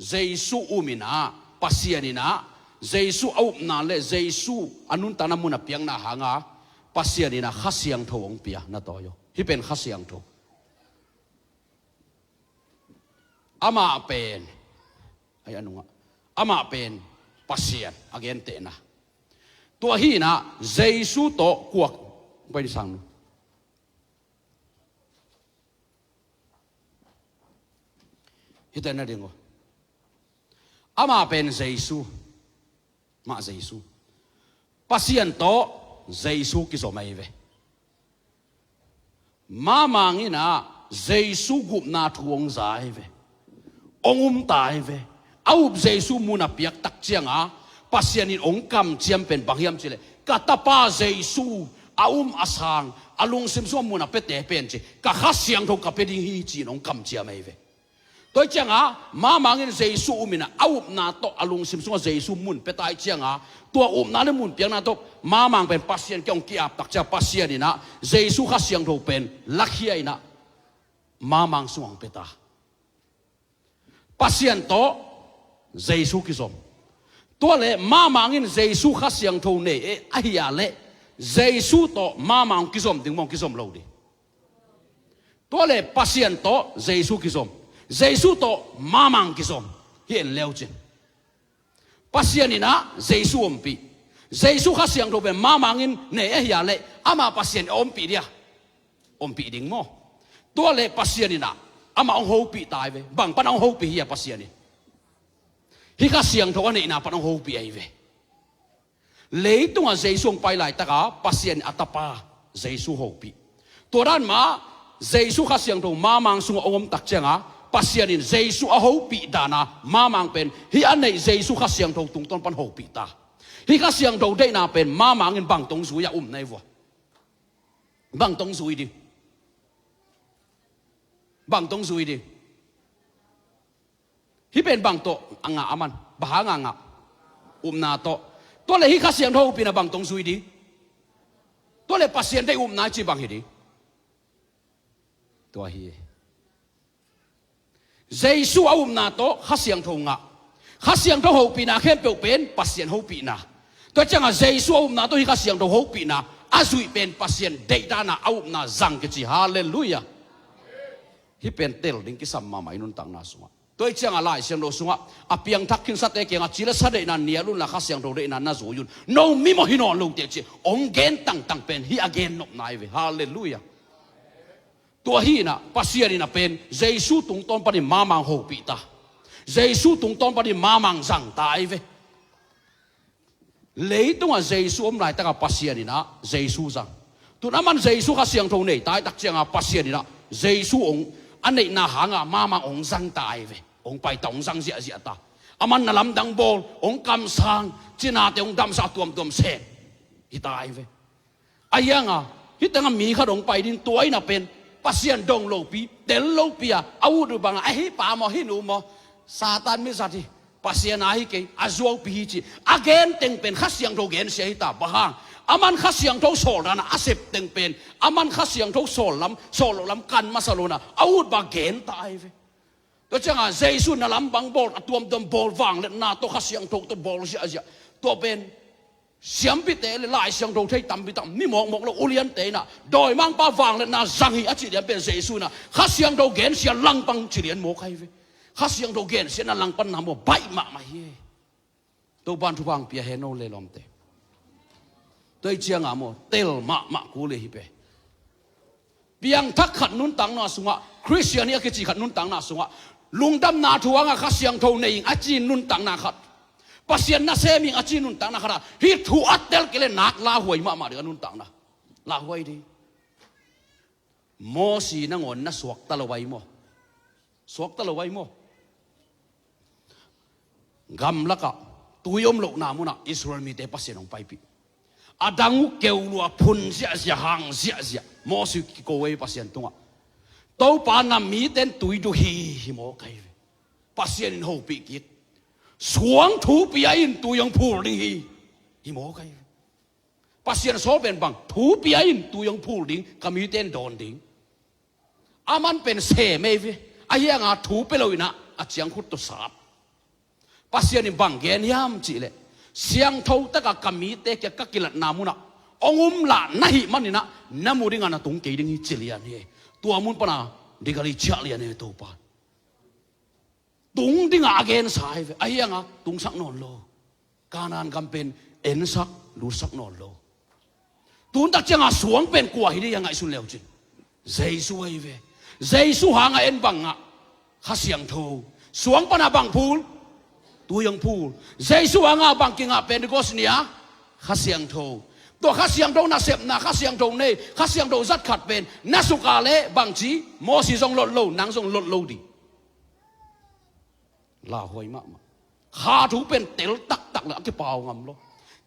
Jesu um in ah, Pasian in ah Jesu a upna le Jesu a nuntakna mun a piakna hanga Pasian in ah Kha Siangtho hong pia na tawi aw. Hih pen Kha Siangtho. Amah pen, ai, a nungah, amah pen Pasian a gentehna. Tua hi in ah Jesu tawh kuak, pai ni sang nu. Hite na ding uh. Amah pen Jesu. Mah Jesu. Pasian tawh Jesu kizom ahi ve. Mamang in ah Jesu gupna thu hong za ahi ve. Hong um ta ahi ve. A up Jesu mun a piak tak cianga Pasian in hong kamciam pen bang hiam cih leh ka tapa Jesu a um a sang a lungsim sungah mun a piate pen ci ka Kha Siangtho ka pia ding hi ci-in hong kamciam ahi ve. Tua hi cianga Mamang in Jesu um in ah a upna tawh a lungsim sungah Jesu mun pia ta hi cianga tua upna le mun piakna tawh Mamang pen Pasian kiang hong ki-ap tak ciang Pasian in ah Jesu Kha Siangtho pen lakhia in ah Mamang sungah hong pia ta. Pasian tawh Jesu kizom. Tua le Mamang in Jesu Kha Siangtho nei e ahi a leh Jesu tawh Mamang kizom ding maw, kizom lo ding. Tua le Pasian tawh Jesu kizom, Jesu tawh Mamang kizom hi en leu cin. Pasian in ah Jesu ompih. Jesu Kha Siangtho pen Mamang in nei ahi a leh amah Pasian in a ompih dia, ompih ding maw. Tua le Pasian in ah amah hong hopih ta ahi ve. Bang pan hong hopih hi a Pasian in? Hih Kha Siangtho a neihna pan hong hopih ahi ve. Leitungah Jesu hong pai laitaka Pasian in a tapa Jesu hopih. Tua dan mah Jesu Kha Siangtho Mamang sungah hong om tak cianga Pasian in Jesu a hopih dana Mamang pen hih a neih Jesu Kha Siangtho tungtawn pan hopih ta. Hih Kha Siangtho deihna pen mamangin bang tong zui a um na hi vua? Bang tong zui ding? Bang tong zui ding? Hih pen bang tawh a ngah a man? Bang hang a ngah? Upna tawh. Tua le hih Kha Siangtho hopihna bang tong zui ding? Tua le Pasian deih upna i cih bang hi ding? Tua hi. Jesu a upna tawh Kha Siangtho ngah. Kha Siangtho hopihna khempeuh pen Pasian hopihna. Tua ciangah Jesu a upna tawh hih Kha Siangtho hopihna a zuih pen Pasian deihdanah a upna zang kici. Halleluiah. Hih pen tel ding kisam mahmah i nuntakna sungah. Tua hi ciangah Lai Siangtho sungah a piangthak khinsate kiangah ci le sa deihna nial unla Kha Siangtho deihna na zui un. No mi mawh hi nawn lo teh ci hong gen tangtang pen hih a gen nopna hi ve. Halleluiah. Tua hi inah Pasian inah pen Jesu tungtawn panin mamang hopih ta. Jesu tungtawn panin mamang zang ta ahi ve. Leitungah Jesu om laitakah Pasian inah Jesu zang. Tun aman Jesu Kha Siangtho nei ta ahi tak ciangah Pasian inah Jesu hong a neihna hangah mamang hong zang ta ahi ve. Hong paita hong zang ziahziah ta. Aman na lamdang bawl, hong kamsang, cinate hong damsak a tuamtuam sem hi ta ahi ve. A hianga hih tengah mi khat hong pai ding tua inah pen Pasian dong lopi, tel lopi a, a ut uh bangah, a hih pa maw, hih nu maw, Satan mizat hi, Pasian a hi kei, a zuaupi hi ci a gen teng pen Kha Siangtho gensia hi ta. Bang hang? Aman Kha Siangtho sawl danah a sep teng pen aman Kha Siangtho sawl lam, sawl loh lam kan masa lo inah a ut bang gen ta ahi ve. Tua ciangah Jesu na lam bang bawl, a tuamtuam bawl, vangliatna tawh Kha Siangtho tawh bawl ziahziah. Tua pen siampite le Lai Siangtho thei tampi tak, mi mawkmawk lo uliante inah dawimangpa vangliatna zang hi a cih lian pen Jesu inah Kha Siangtho gensia langpang ci lian mawk ahi ve. Kha Siangtho gensiatna langpanna maw baih mahmah hi. Topan thupha hong pia hen aw le lawmte. Tua hi ciangah maw tel mahmah kul hi pe. Piangthak khat nuntakna sungah, Khristian hi a kici khat nuntakna sungah lungdamna thu hangah Kha Siangtho nei ing a ci nuntakna khat, Pasian nasem ing a ci nuntakna khatah hih thu a tel kei le nak lauhuai mahmah ding a nuntakna. Lauhuai ding. Mosi nangawn na suakta lo ahi maw? Suakta lo ahi maw? Gamlakah tui om lohna munah Israel mite Pasian hong paipih. A dang uh keu lua, phun ziahziah, hang ziahziah. Mosi kiko ei Pasian tungah, Topa, na mite in tui du hi, hi mawk ahi ve. Pasian in hopih kik. Suang thupi a in tui hong phul ding hi, hi mawk ahi ve. Pasian sawl pen bang, thupi a in tui hong phul ding, ka mite in dawn ding. Aman pen sem ei ve. A hianga thu pia lo inah a ciangkhut tawh sap. Pasian in bang gen hiam cihleh, siangtho takah ka mite kiang ka kilatna munah hong um lah na hih maninah na mu dingah na tung kei ding hi ci lian hi. Tua mun pana digali ciah lian hi Topa. Tung dingah a gensa hi ve. A hianga tungsak nawn lo. Kanaan gam pen ensak, lutsak nawn lo. Tuntak cianga suang pen kua hi ding a ngaihsun leucin, Jesu ahi ve. Jesu hanga en bang ngah? Kha Siangtho. Suang pana bang phul? Tui hong phul. Jesu hanga bang kingah Pentecost ni-a? Kha Siangtho. Tua Kha Siangtho nasepna, Kha Siangtho nei, Kha Siangtho zat khat pen na suka le bangci, Mosi zong lot lo, nang zong lot lo ding. Lauhuai mahmah. Kha thu pen tel taktak le a kipau ngam lo.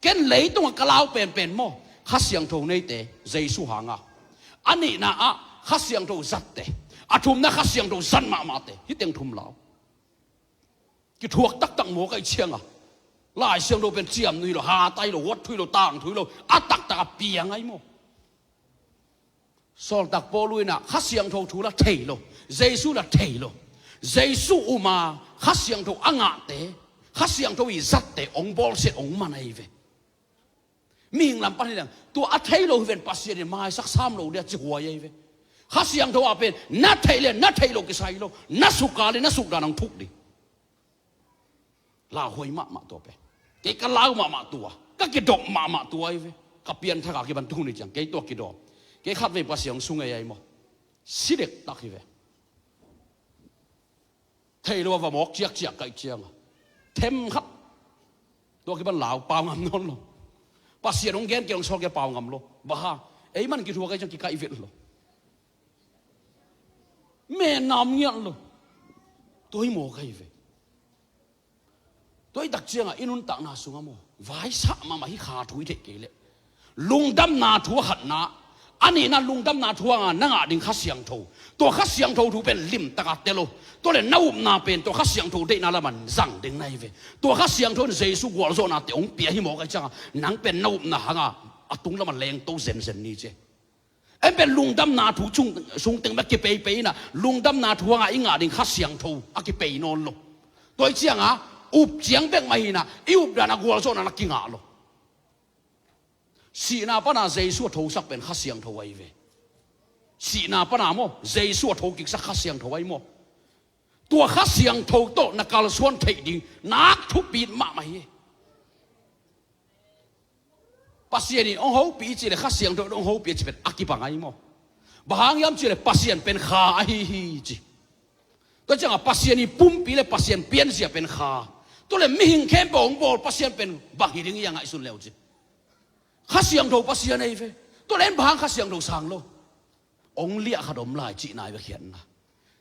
Ken leitungah ka lau penpen maw, Kha Siangtho neite Jesu hanga. A nihna ah Kha Siangtho zatte. A thumna Kha Siangtho zat mahmahte. Hih teng thum lau. Kithuak taktak mawk ahi cianga Lai Siangtho pen ciamnuih lo, hatai lo, huatthui lo, tangthui lo, a taktak a piang ahi maw? Sawltak Paul inah Kha Siangtho thu la thei lo, Jesu la thei lo. Jesu uma Kha Siangtho a ngahte, Kha Siangtho i zatte hong bawlsiat hong man ahi ve. Mihing lam pan hi leng tua a thei lo hi ven Pasian in maisak sam lo dia ci huai ahi ve. Kha Siangtho a pen na theih le na theih lo kisai lo, na suka le na sukdan hong thuk ding. Lauhuai mahmah tua pen. Kei ka lau mahmah tua, ka kidop mahmah tua ahi ve. Ka pianthaka kiban tuni ciang kei tua kidop. Kei khatvei Pasian hong sung ei ahi maw? Si dektak hi ve. Thei lo a va mawk ciakciak kaih cianga them khat. Tua kiban lau pau ngam nawn lo. Pasian hong gen kei hong sawl kei pau ngam lo. Bang hang? Ei man kithuak ei ciang kikaih vet lo. Menam ngiat lo. Tua hi mawk ahi ve. Tua i tak ciangah i nuntakna sungah maw, vaisah mahmah hi kha thu i theih kei leh. Lungdamna thu a khatna, a nihna lungdamna thu hanga na ngah ding Kha Siangtho. Tua Kha Siangtho thu pen limtaka tel lo. Tua le na upna pen tua Kha Siangtho deihna lamah zang ding na hi ve. Tua Kha Siangtho in Jesu gualzawhnate hong pia hi mawk ahih ciangah nang pen na upna hanga a tung lamah lengto zenzen ni ci. En pen lungdamna thu sung, sung teng bek kipeipei inah, lungdamna thu hanga i ngah ding Kha Siangtho a kipei nawn lo. Tua ahih ciangah up ciang bek mah hinah, i updan a gualzawhna na kingah lo. Sihna pana Jesu a thosak pen Kha Siangtho ahi ve. Sihna pana maw, Jesu a thokiksak Kha Siangtho ahi maw. Tua Kha Siangtho tawh na kalsuan theih ding nak thupit mahmah hi. Pasian in hong hopih i cih le Kha Siangtho in hong hopih a cih pen a kibang ahi maw. Bang hang hiam cih le Pasian pen kha ahi hi ci. Tua ciangah Pasian i pumpi le Pasian pianzia pen kha. Tua le mihing khempeuh hong bawl Pasian pen bang hi ding hi a ngaihsun le uh ci. Kha Siangtho Pasian ahi ve. Tua le en bang hang Kha Siangtho sang lo. Hong liah khat om lai cihna hi ve khiatna.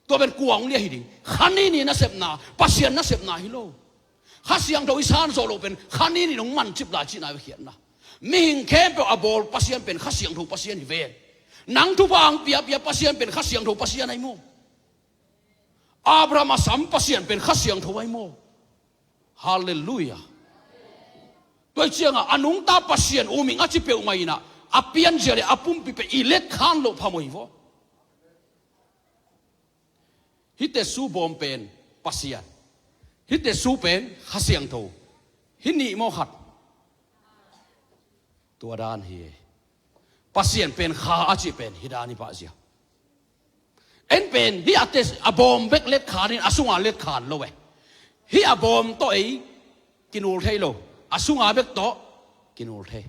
Tua pen kua hong liah hi ding? Kha nini nasepna, Pasian nasepna hi lo. Kha Siangtho i san zawh loh pen kha nini hong mancip lai cihna hi ve khiatna. Mihing khempeuh a bawl Pasian pen Kha Siangtho Pasian hi ve. Nang thupha hong piapia Pasian pen Kha Siangtho Pasian ahi maw. Abraham a sam Pasian pen Kha Siangtho ahi maw. Halleluiah. Tua ahih ciangah a nungta Pasian um ing a ci peuhmah inah, a pianzia le a pumpi pen i letkhan loh phamawh hi vaw. Hihte su bawm pen Pasian. Hihte su pen Kha Siangtho. Hih nih maw khat. Tua dan hi. Pasian pen kha a cih pen hih dan hi pahzia. En pen hih a tes a bawm bek letkhan in a sunga letkhan lo e. Hih a bawm tawh ei kinul thei lo. A sunga bek tawh kinul thei.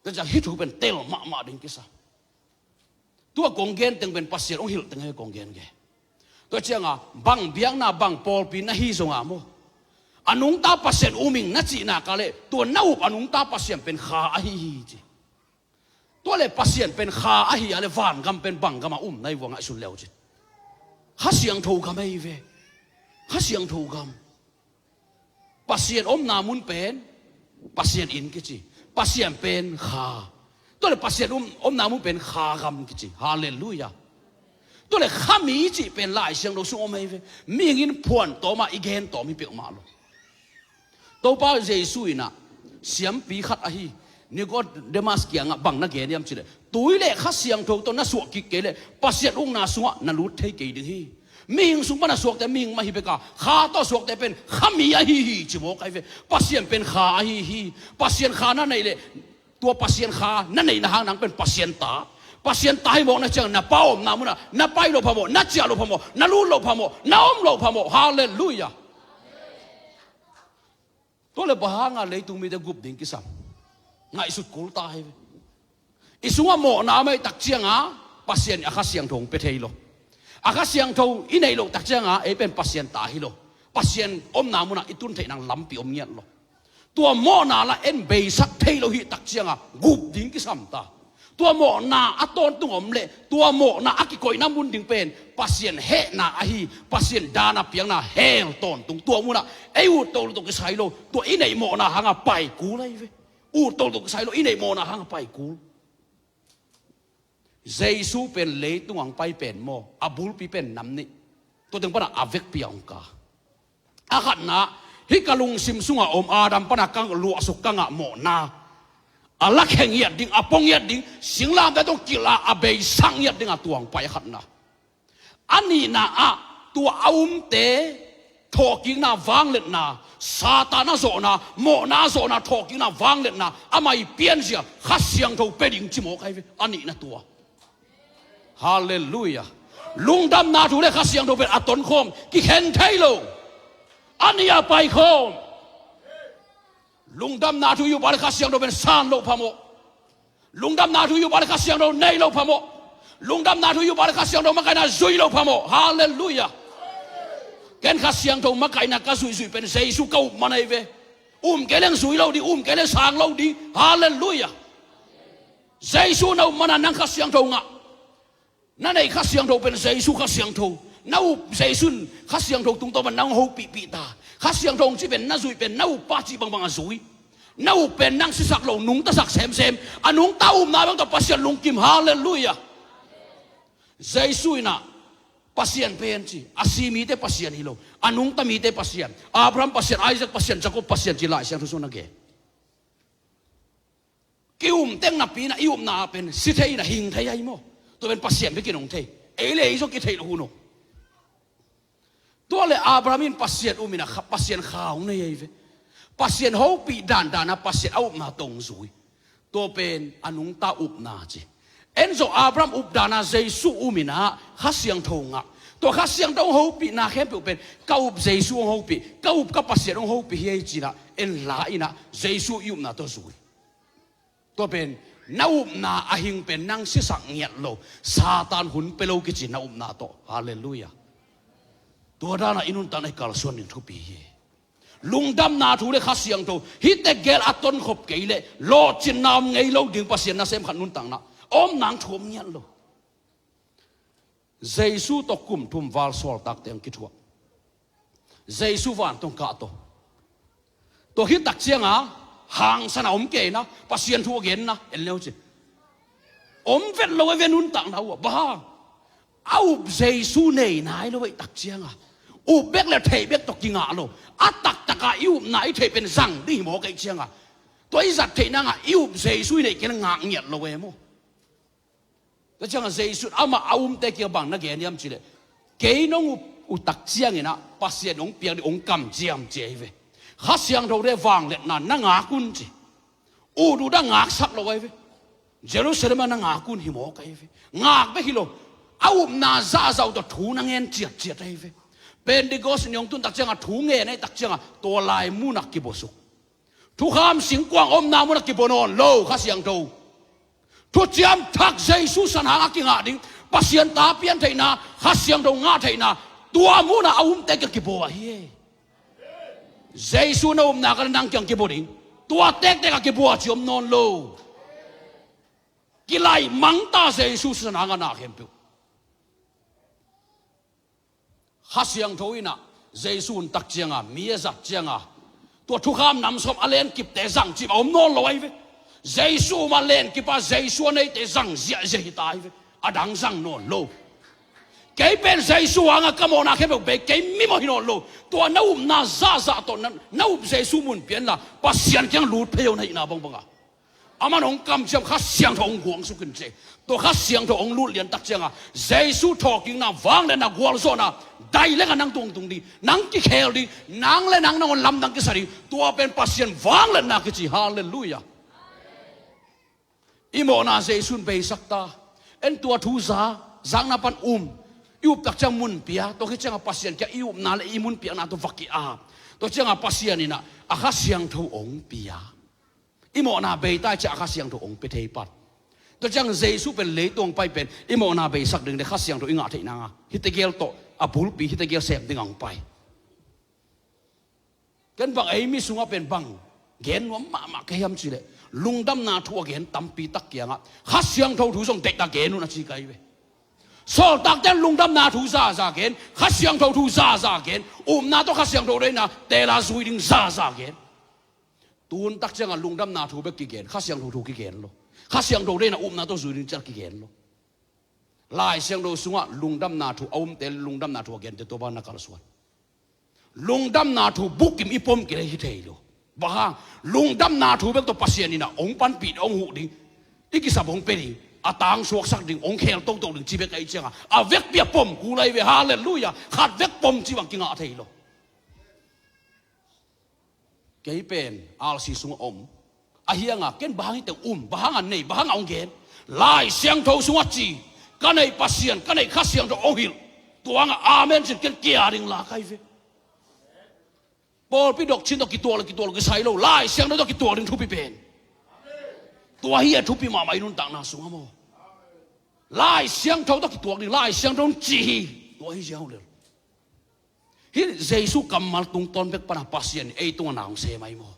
Tua ciang hih thu pen tel mahmah ding kisa. Tua kong gen teng pen Pasian hong hilh teng he kong gen ge. Tua cianga bang biakna bang pawlpi na hi zonga maw, a nungta Pasian um ing na cihna ka leh tua na up a nungta Pasian pen kha ahi hi ci. Tua le Pasian pen kha ahi a le vangam pen bang gama um na hi vua ngaihsun leu ci. Kha Siangtho gam ahi ve. Kha Siangtho gam. Pasian omna mun pen Pasian inn kici. Pasian pen kha. Tua le Pasian um, omna mun pen kha gam kici. Halleluiah. Tua le kha mi cih pen Lai Siangtho sung om ahi ve. Mihing in phuan tawma i gen tawm hi peuhmah lo. Topa Jesu inah siampi khat ahi Nikodemas kiangah bang na gen hiam cileh, tui le Kha Siangtho tawh na suah kik kei leh Pasian ukna sungah na lut thei kei ding hi. Mihing sung pan a suakte mihing mah hi beka, kha tawh suakte pen kha mi ahi hi ci mawk ahi ve. Pasian pen kha ahi hi. Pasian kha na neih leh tua Pasian kha na neihna hang nang pen Pasian ta. Pasian ta hi mawk na ciang na pa omna munah na pai loh phamawh, na ciah loh phamawh, na lut loh phamawh, na om loh phamawh. Halleluiah. Tua le bang hanga leitung mite gup ding kisam? Ngaihsut kul ta hi ve. I sungah mawhna a maih tak cianga Pasian a Kha Siangtho hong pia thei lo. A Kha Siangtho i neih loh tak cianga ei pen Pasian ta hi lo. Pasian omna munah i tun theih nang lampi om ngiat lo. Tua mawhna la en beisak thei lo hih tak cianga gup ding kisam ta. Tua mawhna a tawntung om leh tua mawhna a kikoihna mun ding pen Pasian hehna ahi, Pasian dana piakna hell tawntung. Tua munah ei ut tawh lutuk kisai lo. Tua i neih mawhna hanga pai kul ahi ve. Ut tawh lutuk kisai lo, i neih mawhna hanga pai kul. Jesu pen leitung ang pai pen maw, a bulpi pen nam nih. Tua teng pana a vekpi a hong ka. A khatna, hih ka lungsim sunga om Adam pana ka luahsuk ka ngah mawhna a lakhia ngiat ding, a pua ngiat ding, singlamteh tawh kilh a a beisak ngiat dinga tua hong pai a khatna. A nihna ah tua a umte thawhkikna vangliatna, Satan a zawhna, mawhna a zawhna thawhkikna vangliatna, amah i pianzia Kha Siangtho pia ding ci mawk ahi ve. A nihna tua. Halleluiah. Lungdamna thu le Kha Siangtho pen a tonkhawm kikhen thei lo. A nih a paikhawm. Lungdamna thu i up a le Kha Siangtho pen san loh phamawh. Lungdamna thu i up a le Kha Siangtho nei loh phamawh. Lungdamna thu i up a le Kha Siangtho makaihna zui loh phamawh. Halleluiah. Ken Kha Siangtho makaihna ka zuihzuih pen Jesu ka up man ahi ve. Um kei leng zui lo ding, um kei leng sang lo ding. Halleluiah. Jesu na up mana nang Kha Siangtho ngah. Na neih Kha Siangtho pen Jesu Kha Siangtho. Na up Jesu in Kha Siangtho tungtawn pan nang hong hopihpih ta. Kha Siangtho hong cih pen na zuih pen na up pa cih bangbang a zui. Na up pen nang sisak lo, nungtasak semsem. A nungta upna bang tawh Pasian lungkim. Halleluiah. Jesu in ah Pasian pen ci. A si mite Pasian hi lo. A nungta mite Pasian. Abraham Pasian, Isaac Pasian, Jacob Pasian ci Lai Siangtho sung na gen. Ki-um teng napi in ah i upna pen si thei in ah hing thei ahi maw? Tua pen Pasian bek in hong thei. Ei le ei zong kitheih loh hun uh. Tua le Abraham in Pasian um in ah kha, Pasian kha hong nei ahi ve. Pasian hopih dandan a Pasian a upna tawh hong zui. Tua pen a nungta upna ci. En zong Abraham up dan a Jesu um in ah Kha Siangtho ngah. Tua Kha Siangtho hong hopihna khempeuh pen ka up Jesu hong hopih, ka up ka Pasian hong hopih hi ei ci in ah en la in ah Jesu i upna tawh zui. Tua pen na upna a hing pen nang sisak ngiat lo, Satan hun pia lo kici na upna tawh. Halleluiah. Tua dan a i nuntakna i kalsuan ding thupi hi. Lungdamna thu le Kha Siangtho hih tegel a tonkhop kei leh lawhcinna om ngei lo ding. Pasian nasem khat nuntakna om nang thu om ngiat lo. Jesu tawh kum thum val sawltakte hong kithuah. Jesu vantungah kahto. Tua khit tak cianga hangsan a om kei na, Pasian thu a genna en leu ci. Om vet lo a ve nuntakna uh a, bang hang? A up Jesu nei nai lo a, i tak cianga up bek le theih bek tawh kingah lo. A taktak a i upna i theih pen zang ding hi maw ka i cianga? Tua i zat theih nanga i up Jesu i neih kei le ngak ngiat lo e maw? Tua cianga Jesu in amah a umte kiang bang na gen hiam cih leh, kei nong up uh tak ciangin ah Pasian hong piak ding hong kamciam ci ahi ve. Kha Siangthote vangliatna na ngak un ci. Ut uh na ngaksak lo ahi ve. Jerusalem ah na ngak un hi maw ka ahi ve. Ngak bek hi lo. A upna zahzah uh tawh thu na ngen ciatciat ahi ve. Pentecost ni hong tun tak cianga thu ngen ahi tak cianga tua lai munah kibuasuk. Thukham singkuang omna munah kibua nawn lo Kha Siangtho. Thuciam Thak Jesu san hangah kingah ding, Pasian ta pian theihna, Kha Siangtho ngah theihna, tua munah a umte kiang kibua hi. Jesu na umna ka nang kiang kibua ding, tua tektek a kibua ci om nawn lo. Kilaih mangta Jesu san hangah na khempeuh. Kha Siangtho in ah Jesu hun tak cianga mi a zat cianga tua thukham nam sawm a lenkipte zang cih a om nawn lo ahi ve. Jesu um a lenkip a, Jesu a neite zang ziahziah hi ta ahi ve. A dang zang nawn lo. Kei pen Jesu hangah ka mawhna khempeuh bei, kei mi mawh hi nawn lo. Tua na upna zahzah tawh na, na up Jesu mun pianla Pasian kiang lut phei o na hihna bangbanga. Aman hong kamciam Kha Siangtho hong guangsuk in ci. Tua Kha Siangtho hong lut lian tak cianga Jesu thawhkikna, vangliatna, gualzawhna daileng a nang tungtung ding, nang kikhel ding, nang le nang nangawn lamdang kisa ding. Tua pen Pasian vangliatna kici. Halleluiah. I mawhna Jesu in beisak ta. En tua thu za, zakna pan um. I up tak ciang mun pia, tua khit cianga Pasian kiang i upna le i mun piakna tawh va ki-ap. Tua cianga Pasian in ah a Kha Siangtho hong pia. I mawhna bei ta i ciah a Kha Siangtho hong pia thei pan. Tua ciang Jesu pen leitung hong pai pen i mawhna beisak ding le Kha Siangtho i ngah theih nanga hih tegel tawh a bulpi, hih tegel sem dingah hong pai. Ken bang ei mi sungah pen bang gen nuam mahmah ka hiam cih leh, lungdamna thu a gen tampi tak kiangah Kha Siangtho thu zong deihtak gen un a ci ka hi ve. Sawltakte in lungdamna thu zaza gen, Kha Siangtho thu zaza gen, upna tawh Kha Siangtho deihna tela zui ding zaza gen. Tun tak ciangah lungdamna thu bek kigen, Kha Siangtho thu kigen lo. Kha Siangtho deihna upna tawh zui ding ciang kigen lo. Lai Siangtho sungah lungdamna thu a umte lungdamna thu a gente tua bang na kalsuan. Lungdamna thu bukim i pom kei le hi thei lo. Bang hang? Lungdamna thu bek tawh Pasian in ah hong panpih, hong huh ding, i kisap hong pia ding, a tang suaksak ding, hong khel toto ding ci bek ahih ciangah a vekpi a pom kul ahi ve. Halleluiah. Khat vek pom ci bang kingah thei lo. Kei pen R C sungah om. A hiangah ken bang hang hih teng um, bang hangah nei, bang hangah hong gen? Lai Siangtho sungah ci, ka neih Pasian, ka neih Kha Siangtho hong hilh. Tua hangah amen cin ken kia ding la ka hi ve. Pawlpi doctrine tawh kituak le kituak lo kisai lo, Lai Siangtho tawh kituak ding thupi pen. Tua hi a thupi mahmah i nuntakna sungah maw. Lai Siangtho tawh kituak ding, Lai Siangtho ci hi. Tua hi ziau lel. Hih Jesu kammal tungtawn bek pana Pasian in ei tungah na hong sem ahi maw?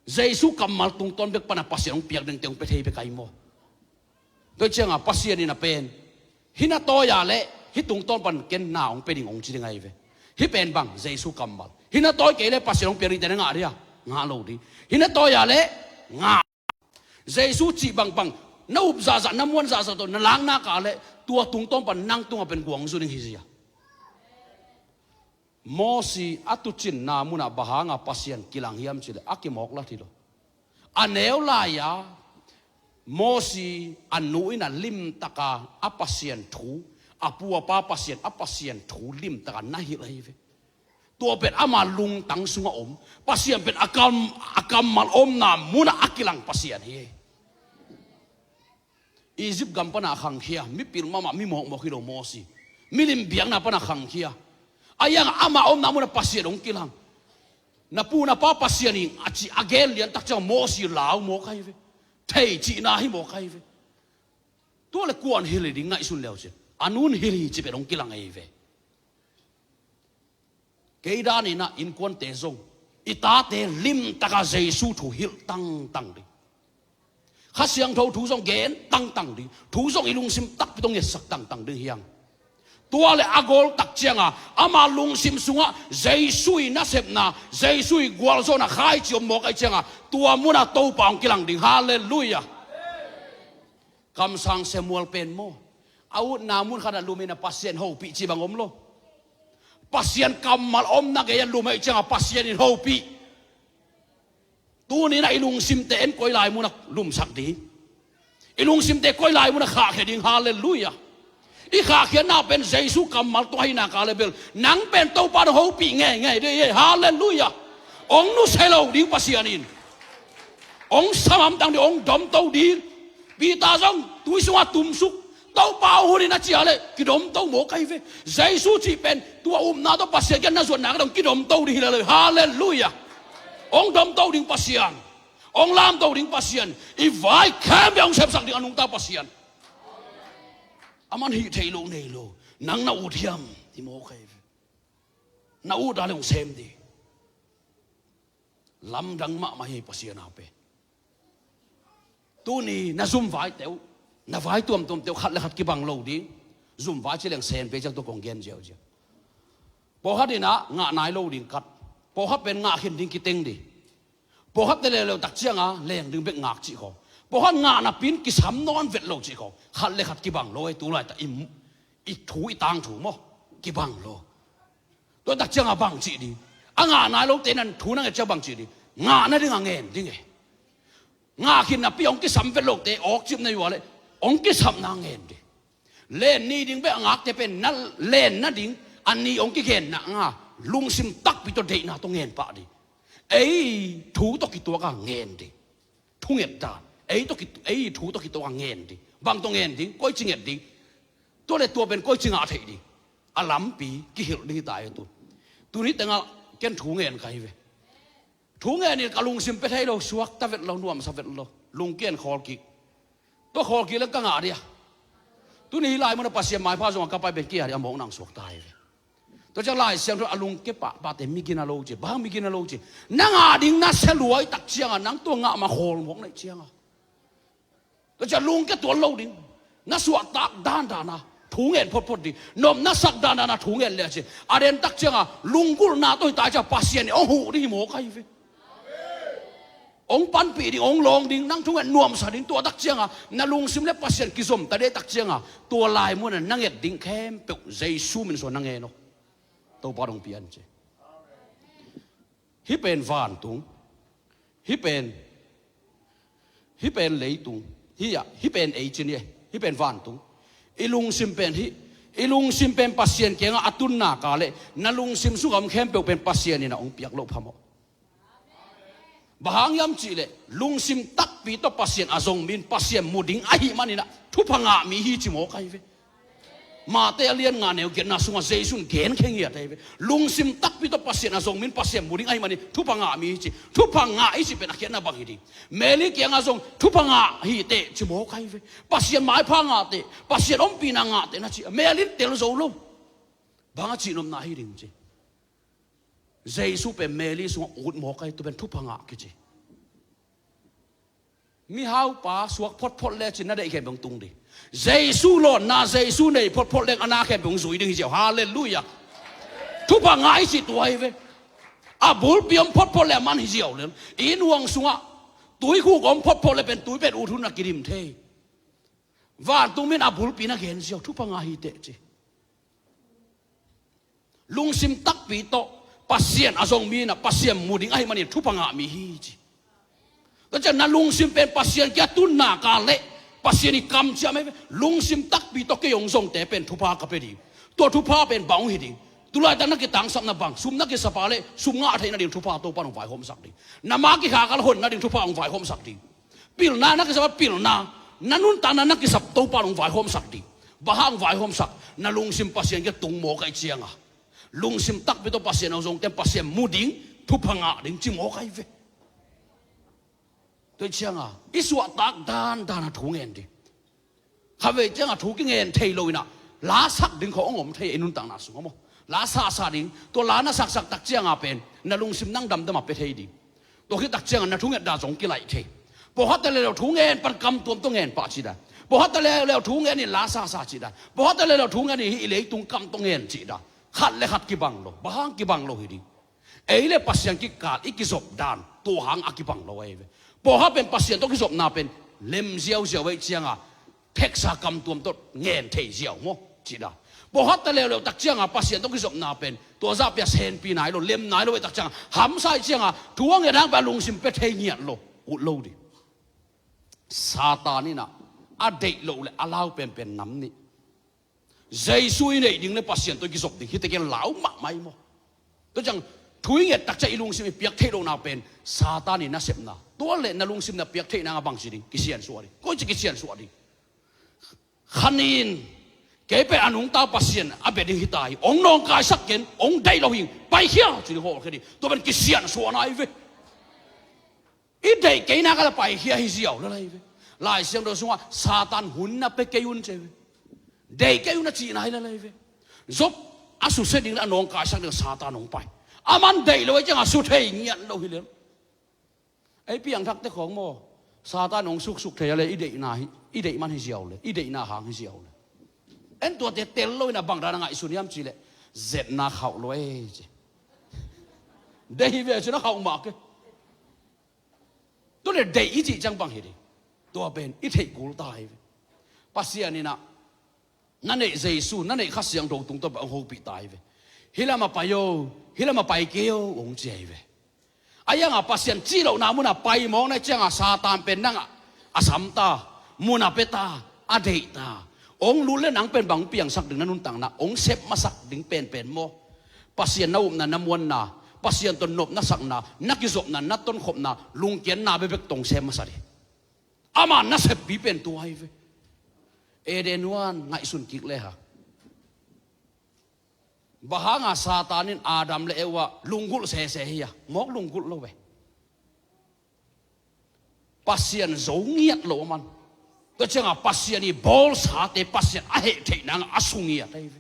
Jesu kammal tungtawn bek pana Pasian hong piak dingte hong pia thei bek ahi maw? Tua ciangah Pasian in a pen hih na tawi-a le Hih tungtawn pan ken na hong pia ding hong ci ding ahi ve. Hih pen bang, Jesu kammal. Hih na tawi kei leh Pasian hong piak dingte na ngah dia? Ngah lo ding. Hih na tawi a leh ngah. Jesu cih bangbang na up zahzah, na muan zahzah tawh na lak nak leh tua tungtawn pan nang tungah pen guangzu ding hi zia. Mosi a tuucinna munah bang hanga Pasian kilang hiam cih leh a kimawk lat hi lo. A neu lai-a Mosi a nu in a limtaka a Pasian thu, a pu a pa Pasian, a Pasian thu limtaka na hilh ahi ve. Tua pen ama lungtang sungah om Pasian pen a kam, a kammal omna munah a kilang Pasian hi. Egypt gam pana khangkhia, mipil mahmah, mi mawkmawk hi lo Mosi. Milim biakna pana khangkhia. A hiangah ama omna munah Pasian hong kilang. Na pu na pa Pasian hi ing a ci a gen lian tak ciang Mosi lau mawk ahi ve. Thei cihna hi mawk ahi ve. Tua leh kuan hilh hi ding ngaihsun leu cin. A nun hilh hi ci pen hong kilang ahi ve. Kei dan inah innkuante zong i tate limtaka Jesu thu hilh tangtang ding. Kha Siangtho thu zong gen tangtang ding. Thu zong i lungsim takpi tawh ngetsak tangtang ding hiang. Tua leh a gol tak cianga ama lungsim sungah Jesu i nasepna, Jesu i gualzawhna khaici om mawk ahi cianga tua munah Topa hong kilang ding. Halleluiah. Kamsang Samuel pen maw, a utna mun khatah lum inah Pasian hopih cih bang om lo. Pasian kammal omna gei-ah lum ahih ciangah Pasian in hopih. Tuni inah i lungsimte en koi lai munah lumsak ding? I lungsimte koi lai munah khahkhia ding? Halleluiah. I khahkhiatna pen Jesu kammal tawh ahi nak leh bel nang pen Topa in hong hopih ngeingei ding hi. Halleluiah. Hong nusia lo ding Pasian in. Hong sam hamtang ding, hong domto ding. Peter zong tui sungah tumsuk, Topa, hong hun in a cih leh kidomto mawk ahi ve. Jesu cih pen tua upna tawh Pasian kiang na zuan nak leh hong kidomto ding hi lel hi. Halleluiah. Hong domto ding Pasian, hong lamto ding Pasian. I vai khempeuh hong sepsak ding a nungta Pasian. Aman hih theih loh nei lo. Nang na ut hiam? Hi mawk ahi ve. Na ut a leh hong sem ding. Lamdang mahmah hi Pasian a pen. Tuni na zum vaite uh, na vai tuamtuamte uh khat le khat kibang lo ding. Zum vai ci leng sen pei ciang tua kong gen ziauziau. Pawlkhat inah ngah nai lo ding kat. Pawlkhat pen ngah khin ding kiteng ding. Pawlkhatte leuleu tak cianga leng ding bek ngak cih khawng. Pawlkhat ngah napi-in kisam nawn vet lo cih khawng. Khat le khat kibang lo ei, tu laitak i, i thu i tangthu maw, kibang lo. Tua tak cianga bang cih ding? A ngah nai lote nan thu na nget ciang bang cih ding? Ngah nading a ngen ding e. Ngah khin napi hong kisam vet lote awkcip na hi uh a leh hong kisapna ngen ding. Len ni ding bek a ngakte pen na len nading a ni hong kigen nak nga, lungsim takpi tawh deihna tawh ngen pah ding. Ei thu tawh kituaka ngen ding. Thunget dan. Ei tawh ki, ei thu tawh kituaka ngen ding. Bang tawh ngen ding? Koici nget ding? Tua le tua pen koici ngah theih ding? A lampi kihilh ding hi ta hi tu. Tuni tengah ken thu ngen ka hi ve. Thu ngen in ka lungsim pia thei lo, suakta vet lo, nuamsa vet lo. Lungkian khawl kik. Tua khawl kik leng ka ngah dia? Tuni hih lai munah Pasian maipha zongah ka pai pen kia dia mawkna hong suakta hi ve. Tua ciang Lai Siangtho a lungkia pahpahte mi gina lo ci. Bang mi gina lo ci? Nang a ding na sia luai tak cianga nang tua ngah ma khawl mawk naih cianga. Tua ciang lungkia tuan lo ding. Na suahtak dandana thu ngen photphot ding. Nop na sak dandana thu ngen le a ci. A den tak cianga lunggulhna tawh hi ta ciang Pasian in hong huh ding hi mawk ahi ve. Hong panpih ding, hong lawng ding, nang thu ngen nuamsa ding. Tua tak cianga na lungsim le Pasian kizom ta deh tak cianga tua lai munah na nget ding khempeuh Jesu min suan na ngen aw. Topa dong pian ci. Hih pen vantung. Hih pen, hih pen leitung. Hih ah, hih pen ei ci ni e. Hih pen vantung. I lungsim pen hih, i lungsim pen Pasian kiangah a tunna ka leh na lungsim sungah om khempeuh pen Pasian in a hong piak loh phamawh. Bang hang hiam cihleh lungsim takpi tawh Pasian a zong mi in Pasian mu ding ahih maninah thupha ngah mi hi ci mawk ahi ve. Mate a lian nga neu giatna sungah Jesu in gen khe ngiat ahi ve. Lungsim takpi tawh Pasian a zong mi in Pasian mu ding ahih manin thupha ngah mi hi ci. Thupha ngah i cih pen a khiatna bang hi ding? Meli kiangah zong thupha ngah hi teh ci mawk ahi ve. Pasian maipha ngah teh, Pasian ompihna ngah teh na ci a, Meli in tel zo lo. Bang a cihnopna hi ding ci? Jesu pen Meli sungah ut mawk ahi, tua pen thupha ngah kici. Mihaupa suak photphot lecin na deih khempeuh hong tung ding. Jesu lawnna, Jesu nei photphot leng a na khempeuh hong zui ding hi ziau. Halleluiah. Thupha ngah i cih tua hi ve. A bulpi om photphot leng a man hi ziau lel. I inn huang sungah tuikhuk om photphot leng pen tui pen ut hun a kidim thei. Vantung mi in a bulpi na gen ziau, thupha ngah hi teh ci. Lungsim takpi tawh Pasian a zong mi in a Pasian mu ding ahih manin thupha ngah mi hi ci. Tua ciang na lungsim pen Pasian kiang a tun nak leh Pasian i kamciam hi ve. Lungsim takpi tawh kei hong zongte pen thupha ka pia ding. Tua thupha pen bang hong hi ding? Tulaitak na kitangsapna bang, sum na kisap a leh sum ngah theih nading thupha Topa'n hong vaihawmsak ding. Na ma kikhak a leh hon nading thupha hong vaihawmsak ding. Pilna na kisap a, pilna, na nuntakna na kisap Topa'n hong vaihawmsak ding. Bang hang hong vaihawmsak? Na lungsim Pasian kiang tung mawk ahih ciang a, lungsim takpi tawh Pasian a zongte in Pasian mu ding, thupha ngah ding ci mawk ahi ve. Tua ciang a i suahtak dandan a thu ngen ding. Khatvei ciang a thu kingen thei lo in a, la sak ding khawng hong om thei i nuntakna sungah maw. La sasa ding, tua la na saksak tak ciang a pen na lungsim nang damdam a pia thei ding. Tua khit tak ciang a na thungetdan zong kilaih thei. Pawlkhatte leuleu thu ngen pan kam tuam tawh ngen pah cih dan. Pawlkhatte leuleu thu ngen in la sasa cih dan. Pawlkhatte leuleu thu ngen in hih leitung kam tawh ngen cih dan. Khat le khat kibang lo. Bang hang kibang lo hi ding? Ei le Pasian kikal i kizop dan, tua hang a kibang lo ahi ve. Pawlkhat pen Pasian tawh kizopna pen lem ziauziau ahih ciang a, theksa kam tuam tawh ngen thei ziau maw, cih dan. Pawlkhatte leuleu tak ciang a Pasian tawh kizopna pen tua zahpi a senpi nai lo, lem nai lo ahih tak ciang a, hamsa ahih ciang a thu a ngen hang pen a lungsim pia thei ngiat lo, ut lo ding. Satan in a, a deih loh le a lau penpen nam nih. Jesu i neih ding le Pasian tawh i kizop ding, hihte ken lau mahmah hi maw. Tua ciang thu i nget tak ciang i lungsim i piak theih lohna pen Satan i nasepna. Tua le na lungsim na piak theih nang a bang ci ding? Kisiansuah ding. Koi ci kisiansuah ding? Khanin kei pen a nungta Pasian a bia ding hi ta hi. Hong nawngkaisak ken, hong deih lo hing, paikhia ci ding, hawlkhia ding. Tua pen kisiansuahna ahi ve. I deih kei nak a la paikhia hi ziau lel ahi ve. Lai Siangtho sungah Satan hun na pia kei un ci ahi ve. Deih kei un a cihna hi lel ahi ve. Job a susia ding le a nawngkaisak ding Satan hong pai. Aman deih lo ahih ciang a su thei ngiat lo hi lel. Ei piangthakte khawng maw, Satan hong suksuk thei a le i deihna hi, i deih man hi ziau le, i deihna hang hi ziau le. En tuate tel lo in a bang dan a ngaihsun hiam cih leh, zetna khauh lo ei ci. Deih hi ve ci na khauh mah kei. Tua le deih i cih ciang bang hi ding? Tua pen i theih kul ta hi ve. Pasian in a, na neih Jesu, na neih Kha Siangtho tungtawn bang hong hopih ta hi ve. Hih lam a pai o, hih lam a pai kei o, hong ci ahi ve. A hiang a Pasian cih lohna mun a pai mawk na hih ciang a Satan pen nang a, a sam ta, mun a pia ta, a deih ta. Hong lut le nang pen bang hong piangsak ding na nuntakna, hong sep masak ding penpen maw. Pasian na upna, na muanna, Pasian tawh nopna sakna, na kizopna, na tonkhopna, lungkiatna bekbek tawh hong sem masa ding. Ama naseppi pen tua ahi ve. Eden huan ngaihsun kik le hang. Bang hang a Satan in Adam le Eva lunggulh sese hi a, mawk lunggulh lo ve. Pasian zo ngiat lo a man. Tua ciang a Pasian i bawlsate Pasian a heh theih nang a su ngiat ahi ve.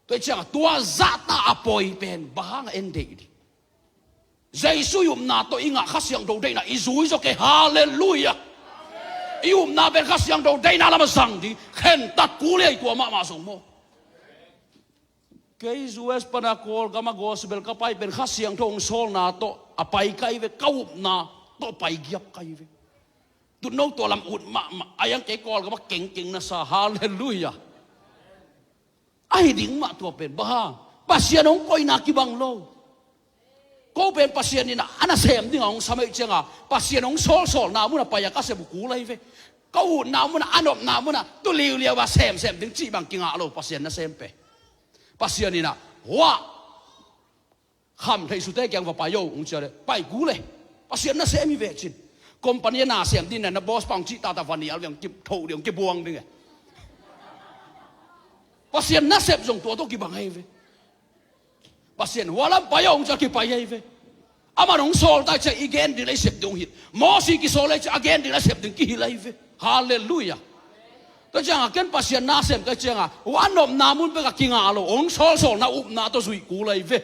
Tua ciang a tua zahta a poi pen bang hang a en deih ding? Jesu i upna tawh i ngah Kha Siangtho deihna i zui zaw kei, halleluiah. I upna pen Kha Siangtho deihna lam a zang ding, khentat kul hi ei, tua mahmah zong maw. Kei U S pan a Kawlgam a gospel ka pai pen Kha Siangtho hong sawlna tawh a pai ka hi ve, ka upna tawh pai giap ka hi ve. Tutno tua lam ut mahmah, a hiang kei Kawlgam a kengkeng na sa, halleluiah. Ahi ding mah tua pen, bang hang? Pasian hong koihna kibang lo. Ko pen Pasian in a, a nasem ding a hong sam ahih ciang a, Pasian hong sawlsawlna mun a pai a ka sep uh kul ahi ve. Ka utna mun a, a nopna mun a, tu liuliau a semsem ding cih bang kingah lo, Pasian nasem pen. Pasian in a, hua, kham theih sute kiang va pai o, hong ci a le, pai kul e. Pasian nasem hi ve cin. Company a na sem ding na, na boss pa hong cih taktak va nial ve, hong kithoh ding, hong kibuang ding e. Pasian nasep zong tua tawh kibang ahi ve. Pasian hua lam pai o, hong ci a kipai ahi ve. Aman hong sawl ta ahih ciang i gen ding le i sep ding hong hilh. Mosi kisawl ahih ciang a gen ding le a sep ding kihilh ahi ve. Halleluiah. Tua ciang a ken Pasian nasem ka hih ciang a, hua nopna mun bek a kingah lo, hong sawlsawlna upna tawh zuih kul ahi ve.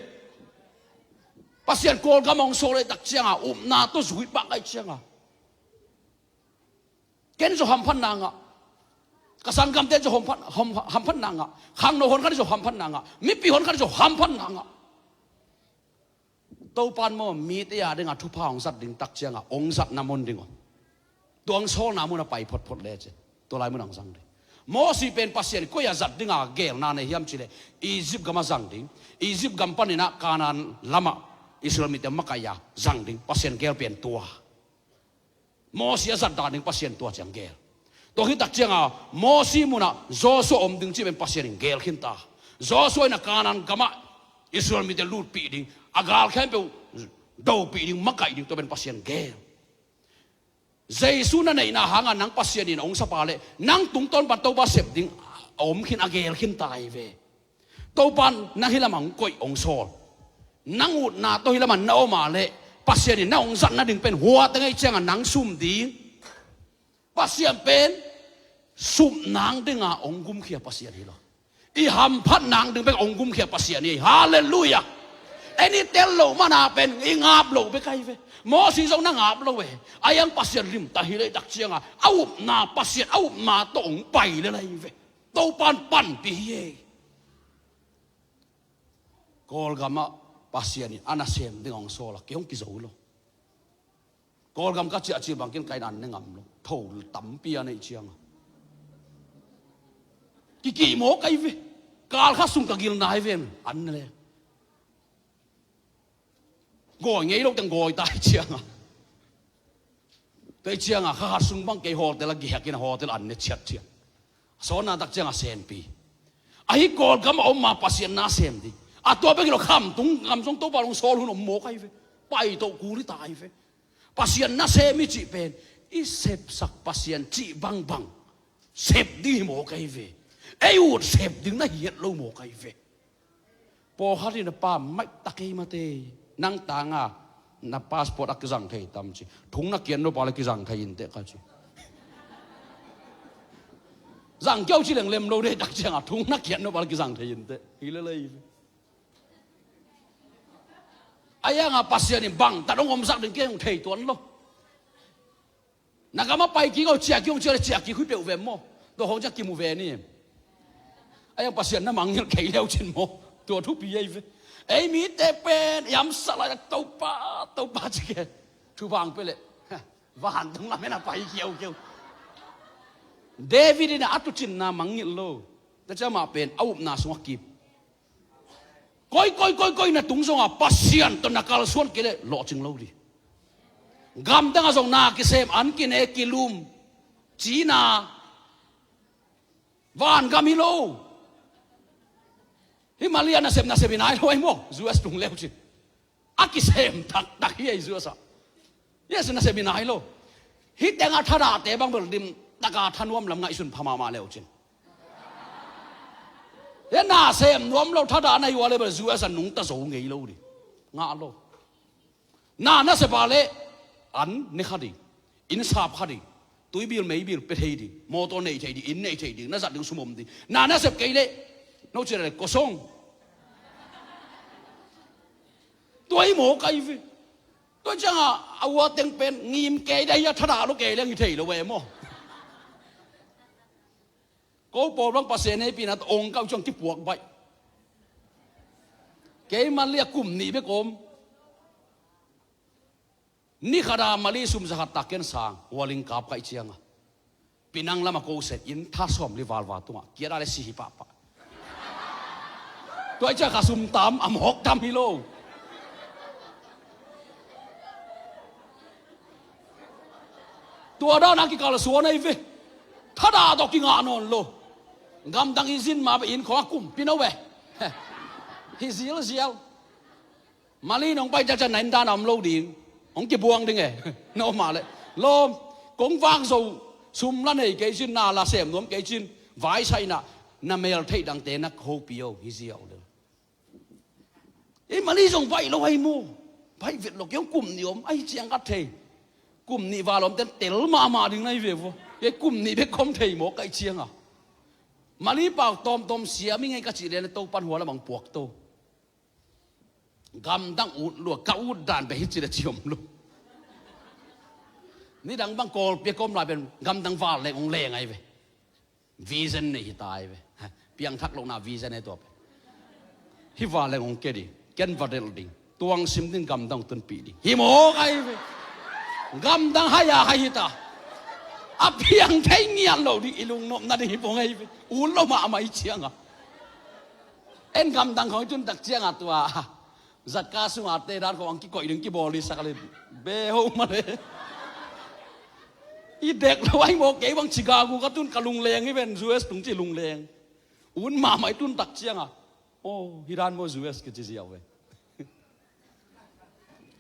Pasian Kawlgam a hong sawl ahih tak ciang a, upna tawh zuih pah ka hih ciang a, ken zong hamphatna ngah. Ka sanggamte zong hamphat, ham, hamphatna ngah. Khangno honkhat zong hamphatna ngah. Mipi honkhat zong hamphatna ngah. Topan maw, mite a dingah thupha hong zat ding tak ciangah hong zatna mun ding aw. Tua hong sawlna munah pai photphot le ci. Tua lai munah hong zang ding. Mosi pen Pasian koi-ah zat dinga gelna nei hiam cih leh Egypt gamah zang ding. Egypt gam paninah Kanaan lamah Israel mite makaih-a zang ding. Pasian gel pen tua. Mosi a zat dan ding Pasian tua ciang gel. Tua khit tak cianga Mosi munah Joshua om ding cih pen Pasian in gel khinta. Joshua in a Kanaan gamah Israel mite lutpih ding, a gal khempeuh dopih ding, makaih ding, tua pen Pasian gel. Jesu na neihna hanga nang Pasian in a ungsapa leh nang tungtawn pan Topa sep ding a om khin, a gel khinta hi ve. Topan nang hih lamah hong koih hong sawl. Nang utna tawh hih lamah na om a leh Pasian in na hong zat nading pen hua teng ahih ciangah nang sum ding. Pasian pen sumnang dinga hong gumkhia Pasian hi lo. I hamphatnang ding bek hong gumkhia Pasian hi. Halleluiah. En i tel loh mana pen i ngap loh bek ahi ve. Mosi zong na ngap lo e. Ahi hang Pasian limtah hi leh tak cianga a upna Pasian a upna tawh hong pai lel ahi ve. Topan panpih hi e. Kawlgamah Pasian in a nasem ding hong sawl a, kei hong kizo lo. Kawlgam ka ciahcih bangkin ka in an ne ngam lo. Tho tampi a neih cianga kikih mawk ahi ve. Kal khat sung ka gilna hi ve, an ne le. Gawi ngei lo teng gawi ta hi cianga. Tua hi cianga kha khat sung bang kei hotel a giakin a hotel an ne ciatciat. A sawnna tak cianga senpi. Ahi Kawlgam a om ma Pasian na sem ding. A tua bek hi lo, khamtung gam zong Topa hong sawl hun om mawk ahi ve. Paito kul hi ta ahi ve. Pasian nasem i cih pen i sepsak Pasian cih bangbang sep ding hi mawk ahi ve. Ei ut sep ding na hi het lo mawk ahi ve. Pawlkhat in a pa maihta kei mate, nang tanga na passport a kizang thei tam ci. Thung na kiat nop a le kizang thei inteh ka ci. Zang kiau ci lenglem lo dei tak cianga thung na kiat nop a le kizang thei inteh. Hi lelei. Ahi hanga Pasian in bangtan hong omsak ding kei hong thei tuan lo. Na gamah pai kik aw, ciah kik hong ciah le ciah kik hui peuh ve maw? Tua hong ciah kimu ve ni. Ahi hang Pasian na mangngilh kei leu cin maw? Tua thupi ahi ve. Ei mite pen yamsa lai Topa, Topa ci ke. Thupha hong pia leh vantung lam en a pai kiaukiau. David in a tuucinna mangngilh lo. Tua ciang amah pen a upna sungah kip. Koi, koi, koi, koi na tung zonga Pasian tawh na kalsuan kei leh lawhcing lo ding. Gamdangah zong na kisem, an kine, kilum, cina, vangam hi lo. Hih Malaysia nasep, nasep hi nai lo ahi maw? U S tung leu cin. A kisem taktak hi ei U S ah. Yes, nasem hi nai lo. Hih tengah thadahte bang bel dim taka thanuam lam ngaihsun pha mahmah leu cin. Hih nasem nuam lo thadah na hi ua le bel U S ah nungta zo ngei lo ding. Ngah lo. Na nasep a le an ne kha ding. Inn sap kha ding. Tui bil, mei bil pe thei ding. Mawtaw nei thei ding, inn nei thei ding, na zat ding sum om ding. Na nasep kei leh no ci le kosong. Tua hi maw ka hi ve. Tua cianga a ua teng pen ngim kei dai a thadah lo kei leng hi thei lo ve maw? Ko pawl bang Pasian heipina tawh ong kau ciang kipuak baih. Kei Mali a kum nih bek om. Ni khata Mali sum za khat takin sang, hualing kap kaih cianga. Pinang lama ko set in tha sawm li valval tungah kiat a le si hi pahpah. Tua i cia kha sum tam, a mawk tam hi lo. Tua dan a kikalsuan ahi ve. Thadah tawh kingah nawn lo. Gamdang i zin ma beh in khong a kumpi no ve. Hi zialzial. Mali nong pai ciacia na in dan a om lo ding. Hong kibuang ding e. Na om a le lawm. Kong vak zo sum la nei kei cin, na la sem nuam kei cin. Vai saina na mel theih dangte na hopih o hi ziau le. Ei Mali zong baih lo ahi maw? Baih vet lo, kei hong kum nih om ahi ciang ka thei. Kum nih val om ten tel mahmah ding na hi ve vua. Kei kum nih bek khom thei maw kaih cianga. Mali pau tawmtawm siam i ngei ka cih lian a Topan hua lamang puak to. Gamdang ut lua, ka ut dan beh hi ci le ci om lo. Nidang bang Kawlpi a kawm lai pen gamdang val leng hong leng ahi ve. Vision nei hi ta hi ve. Piangthak lohna vision e tua pen. Hih vanleng hong ke ding, ken va delh ding, tuang sim ding, gamdang tunpih ding, hi mawk ahi ve. Gamdang hai a hai hi ta. A piang thei ngiat lo ding, i lungnopna ding hi pong ahi ve. Ut lo mahmah i cianga, en gamdang khong i tun tak cianga tua zatka sunga te dan khong ang kikoih ding kibawl ding sak le, be ho mah le. I dek lo ahi maw, kei bang Chicago ka tun ka lungleng hi ven, U S tung ci lungleng. Ut mahmah i tun tak cianga, oh, hi dan maw U S kici ziau ve.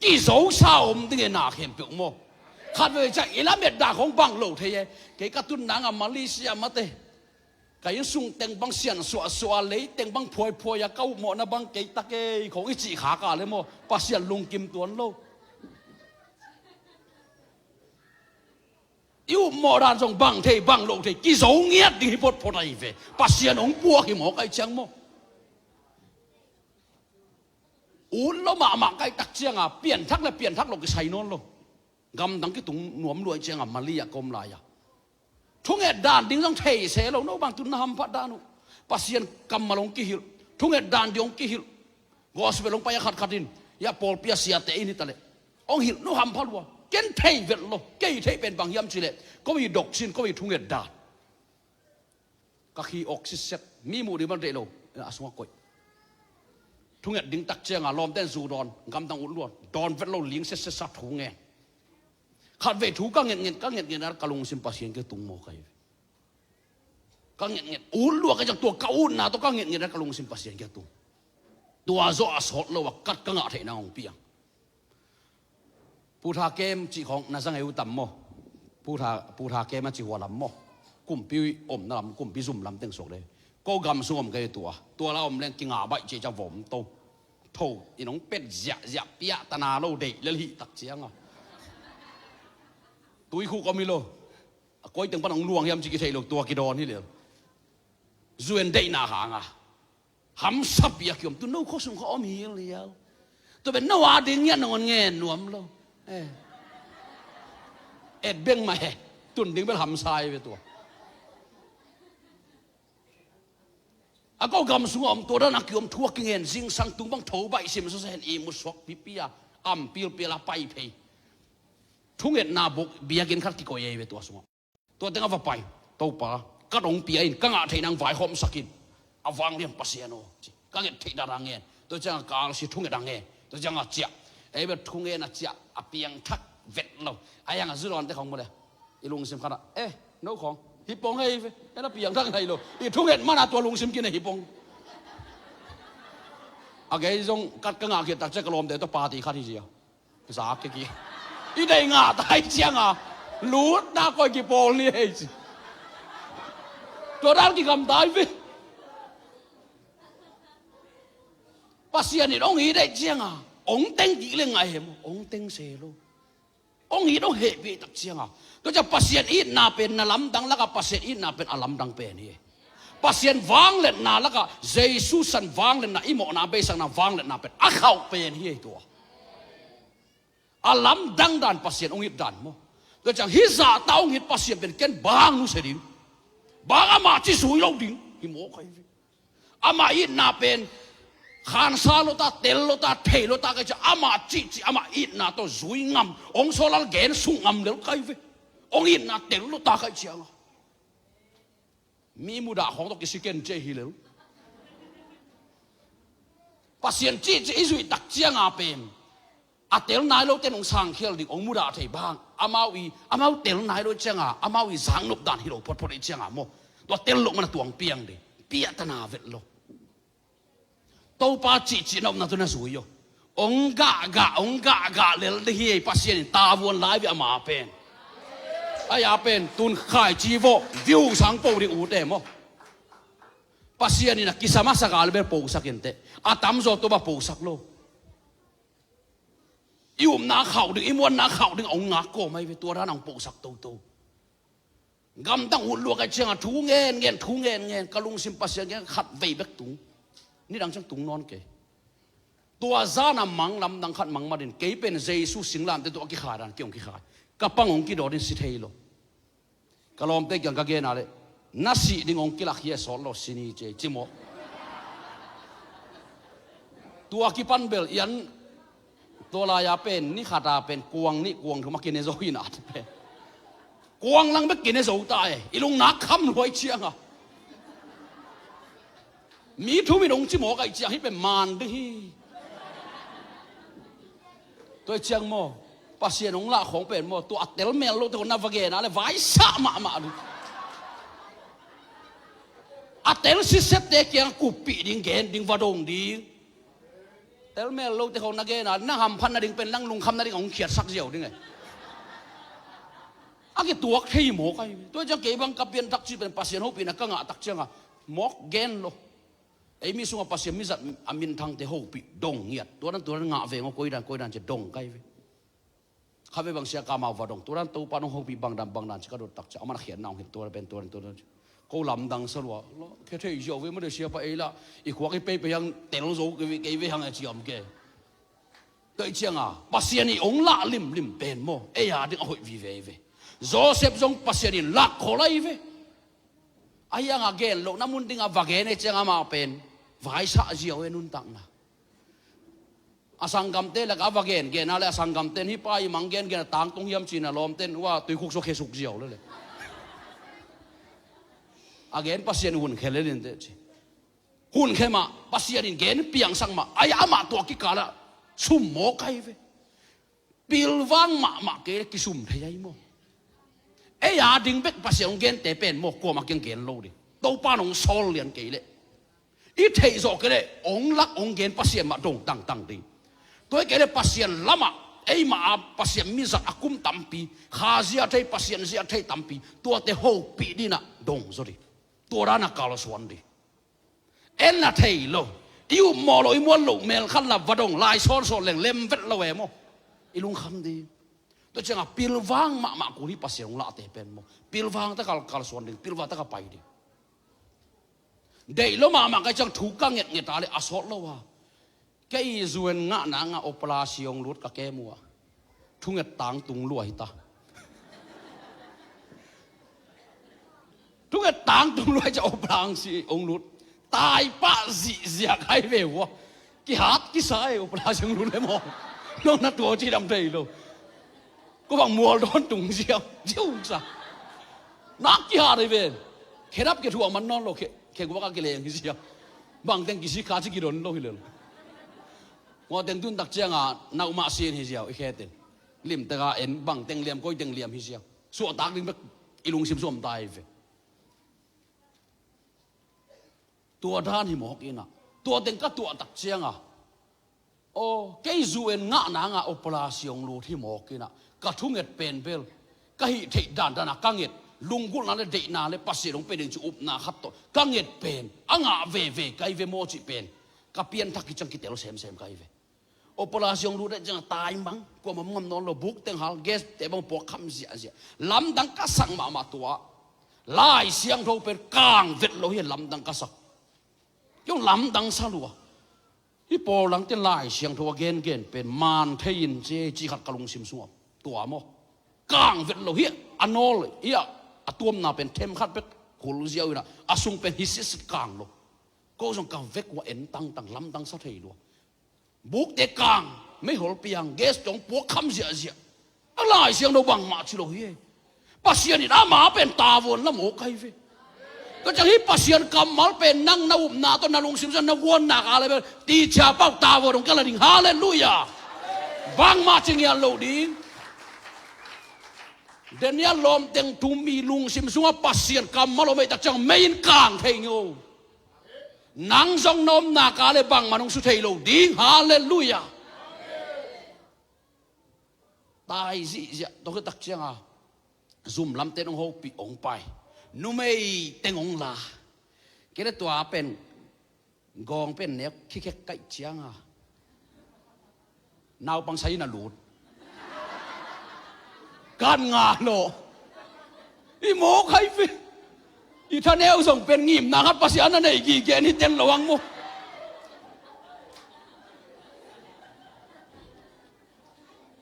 Kizosa om ding e na khempeuh maw. Khatvei ciah i lamet dan khong bang lo thei e. Kei ka tun nanga Malaysia mate, ka inn sung teng bang sian suahsuah a, lei teng bang phuaiphuai a, ka upmawhna bang kei ta kei khong i cih khak a le maw, Pasian lungkim tuan lo. I upmawh dan zong bang thei bang lo thei, kizo ngiat ding hi photphot ahi ve. Pasian hong puak hi mawk ahi ciang maw. Ut lo mahmah ka hih tak cianga pianthak le pianthak lo kisai nawn lo. Gamdang kitung nuam lua ahi cianga Malaysia ka om lai-a, thunget dan ding zong thei se lo, no bang tun na hamphat dan uh. Pasian kammal hong kihilh, thunget dan ding hong kihilh. Gospel hong pai a khatkhat in, ya pawlpi a siate in hi ta leh hong hilh, no hampha lua. Ken thei vet lo, kei theih pen bang hiam cih leh, ko i doctrine, ko i thunget dan. Ka khi awk sitset, mi muh ding bang deih lo, a sungah koih. Thunget ding tak cianga lawmte in zu dawn, gamdang ut lua, dawn vet lo, ling sitset sa thu ngen. Khatvei thu ka ngetnget, ka ngetnget a ka lungsim Pasian kiang tung mawk ahi ve. Ka ngetnget, ut lua ka ciang tua ka utna tawh ka ngetnget a ka lungsim Pasian kiang tung. Tua zawh a sawt lo a kat ka ngah theihna hong piang. Pu Tha Kem cih khawng na za ngei uh tam maw? Pu Tha, Pu Tha Kem a cih hua lam maw? Kumpi omna lam, kumpi zum lam teng suak le. Ko gam sung om kei tua. Tua la om leng kingah baih ciah ciah vom to. Tho in hong pet ziahziah, piah tana lo, deih lel hih tak cianga. Tuikhuk om hi lo. A koi teng pan hong luang hiam ci kitheih lo, tua kidawn hi lel. Zuen deihna hanga hamsapi a kiom, tu no khua sung kha om hi liau. Tua pen no a ding ngiat nangon ngen nuam lo. Eh. Et beng mah he. Tun ding bel hamsa hi ve tua. A ko gam sungah om tua dan a kiom, thu a kingen, zingsang tung bang tho baih sim sawsa hen, ihmut suak pipi a, am pilpil a pai phei. Thungetna buk biakinn khat kikoih ei ve tua sungah. Tua tengah va pai, Topa, ka dong pia in, ka ngah theih nang vaikhawmsak in. A vanglian Pasian aw, ci. Ka nget theih dan a ngen. Tua ciangah ka alsi thunget a ngen. Tua ciangah ciah. Ei bel thungen a ciah, a piangthak vet lo. A hiangah zu dawnte khawng mu le, i lungsim khatah, eh, no khawng hih pong hei ve. En a piangthak nai lo. I thunget mana tua lungsim kinei hih pong. A kei zong kat ka ngah khit tak ciah ka lawmte tawh party khat hi zia. Zak kiki. I deih ngah tai cianga lutna koi kipawl ni hei ci. Tua dan kigamdai ve. Pasian in hong it aih cianga hong teng kik le ngai hem, hong teng se lo. Hong it hong hehpih tak cianga, tua ciang Pasian itna pen na lamdang lakah Pasian itna pen a lamdang pen hi. Pasian vangliatna lakah Jesu san vangliatna, i mawhna beisakna vangliatna pen a khauh pen hi tua. A lamdang dan Pasian hong it dan maw. Tua ciang hih zahta hong it Pasian pen ken bang nusia ding, bang amah ci zui lo ding hi mawk ahi ve. Amah itna pen khansa lota, tel lota, thei lota ka hih ciang, amah cihcih, amah itna tawh zui ngam, hong sawlal gen suk ngam lel ka hi ve. Hong itna tel lota ka hih cianga mi mudah khawng tawh kisiken cia hi lel. Pasian cihcih i zuih tak cianga pen a tel nai lote in hong sangkhial ding, hong mudah thei bang. Amau i, amau tel nai lo cianga amau i zaknop dan hi lo photphot i cianga maw. Tua tel loh mana tuang piang ding, piahtana vet lo. Topa cihcih na upna tawh na zui aw. Hong gahgah, hong gahgah lel ding hi ei, Pasian in tavuan lai ve ama pen. Ai a pen tun khaici vawh viu sang po ding ute maw. Pasian in a kisa masa kal bel posak inteh. A tamzaw tawh bang posak lo. I upna khauh ding, i muanna khauh ding a hong ngak kawm ahi ve, tua dan a hong posak toto. Gamdang ut luak ahi cianga thu ngen ngen, thu ngen ngen, ka lungsim Pasian kiang khat vei bek tung. Nidang ciang tung nawn kei. Tua zana mang lamdang khat mang matin, kei pen Jesu singlamteh tawh a kikhai dan kei hong kikhai. Ka pang hong kidawt in si thei lo. Ka lawmte kiang ka gen a leh, Na sih ding hong kilak hi a, sawt lo sini ci ei ci maw. Tua kipan bel ian tua lai-a pen ni khat a pen kuang nih kuang thum a kine zo hi na te pen. Kuang lang bek kine zo ta e, i lung nak kham luai cianga. Mi thum in hong ci mawk ahih ciang hih pen man ding hi. Tua ciang maw, Pasian hong lah khawng pen maw, tua a tel mel lote khawng na va gen a le vaisah mahmah ding. A tel sitsette kiang kuppih ding, gen ding, va dong ding. Tel mel lote khawng na gen a, nang hamphat nading pen nang lungkham nading a hong khiatsak ziau ding e. A kituak thei mawk ahi. Tua ciang kei bang ka pianthak cih pen Pasian hopihna ka ngah tak cianga mawk gen lo. Ei mi sungah Pasian mizat a minthangte hopih dong ngiat. Tua dan tua dan ngah veng aw, koidan koidan ci dong kai ve. Kha ve bang sia ka mau va dong. Tua dan Topa nong hopih bangdan bangdan ci ka dot tak ciang a man a khiatna hong hilh tua dan pen tua dan tua dan ci. Ko lamdang sa lua. Khe thei ziau ve mah de sia pa ei lah. I khuak i peipei hang tel zo kei ve hang a ciam ke. Tua i cianga Pasian i hong lah limlim pen maw, ei a ding a hoih vive ve. Joseph zong Pasian in lak khol ahi ve. A hianga gen lohna mun dinga va gen e cianga amah pen vaisah ziau e nuntakna. A sanggamte laka va gen gen a le a sanggamte in hih pa i mang gen gen a tangtung hiam cina lawmte in ua tuikhuk sua khesuk ziau le le. A gen Pasian hun khe le linte ci. Hun khe mah, Pasian in gen piangsak mah, ai amah tua kikalah sum mawk ahi ve. Pilvang mahmah kei le kisum thei ahi maw. Ei a ding bek Pasian hong gente pen maw, kuamah kiang gen lo ding. Topa nong sawl lian kei leh, i theih zawh kei leh hong lak hong gen Pasian mah dong tangtang ding. Tua hi kei leh Pasian lamah eimah a Pasian mizat a kum tampi, kha zia thei, Pasian zia thei tampi, tuate hopih dinah dong zaw ding. Tua dana kalsuan ding. En na thei lo. I upmawh lo, i muat loh mel khat la va dong lai sawnsawn leng lem vet lo e maw. I lungkham ding. Tua cianga pilvang mahmah kul hi Pasian hong lahte pen maw. Pilvang taka kalsuan ding, pilvang taka pai ding. Deih lo mahmah kai ciang thu ka ngetnget a le a sawt lo a. Kei zuen ngah nanga operation lut ka kem uh a. Thunget tangtung lua hita. Thunget tangtung lua hi ciah operation hong lut. Tai pah zihziak hai ve uh a. Kihat kisa e operation hong lut le maw. Nong na tua ci dam thei lo. Ko bang mual dawn tung ziau ziau sa. Nak kihat hi ven. Khedap ke thuah man nawn lo khe khe guak a kileng hi ziau. Bangteng kisik kha ci kidon lo hi lel. Ngawteng tun tak cianga naumah sin hi ziau i khetin. Limteka en bangteng liam koiteng liam hi ziau. Suahtak ding bek i lungsim suam ta hi ve. Tua dan hi mawk inah. Tua teng ka tuah tak cianga. Aw, kei zu en ngah nanga operation hong lut hi mawk inah. Ka thunget pen bel ka hih theih dandanah ka nget. Lunggulhna le deihna le Pasian hong pe ding ci upna khat tawh ka nget pen a ngah veve kai ve maw cih pen ka pianthak hi ciang kitel semsem kai ve. Operation lut ciang taimang kuamah ngam nawn lo, buk teng hal, gas te bang puak kham ziahziah. Lamdang ka sak mahmah tua. Lai Siangtho pen kang vet lo hi lamdang ka sak. Kiong lamdang sa lua. Hi pawl dangte Lai Siangtho a gengen pen man thei in ci ci khat ka lungsim sungah tua maw. Kang vet lo hi a nawl hi a tuamna pen them khat bek khul ziau inah a sung pen hi sisit kang lo. Ko zong ka vek uh a en tangtang lamdang sa thei lua. Bukte kang, meihol piang, gas tawng puak kham ziahziah. A Lai Siangtho bangmah ci lo hi e. Pasian in ama pen tavuan la mawk ahi ve. Tua ciang hi Pasian kammal pen nang na upna tawh na lungsim sungah na guanna ka le bel tichia pau tavuan hong kela ding. Halleluiah. Bangmah ci ngian lo ding. Daniel lawmteng thum i lungsim sungah Pasian kammal om ei tak ciang mei in kang thei ngi o. Nang zong na omna ka le bangmah nong su thei lo ding. Halleluiah. Tai zihziah tawh hi tak cianga zum lamte nong hopih hong pai. Numei teng hong la. Kei le tua pen gawng pen nek khikhek kaih cianga naupang sai na lut. Kan nga lo. I mawk hai ve. I thaneu zong pen ngimna khat Pasian na nei gige ni ten lo ang mu.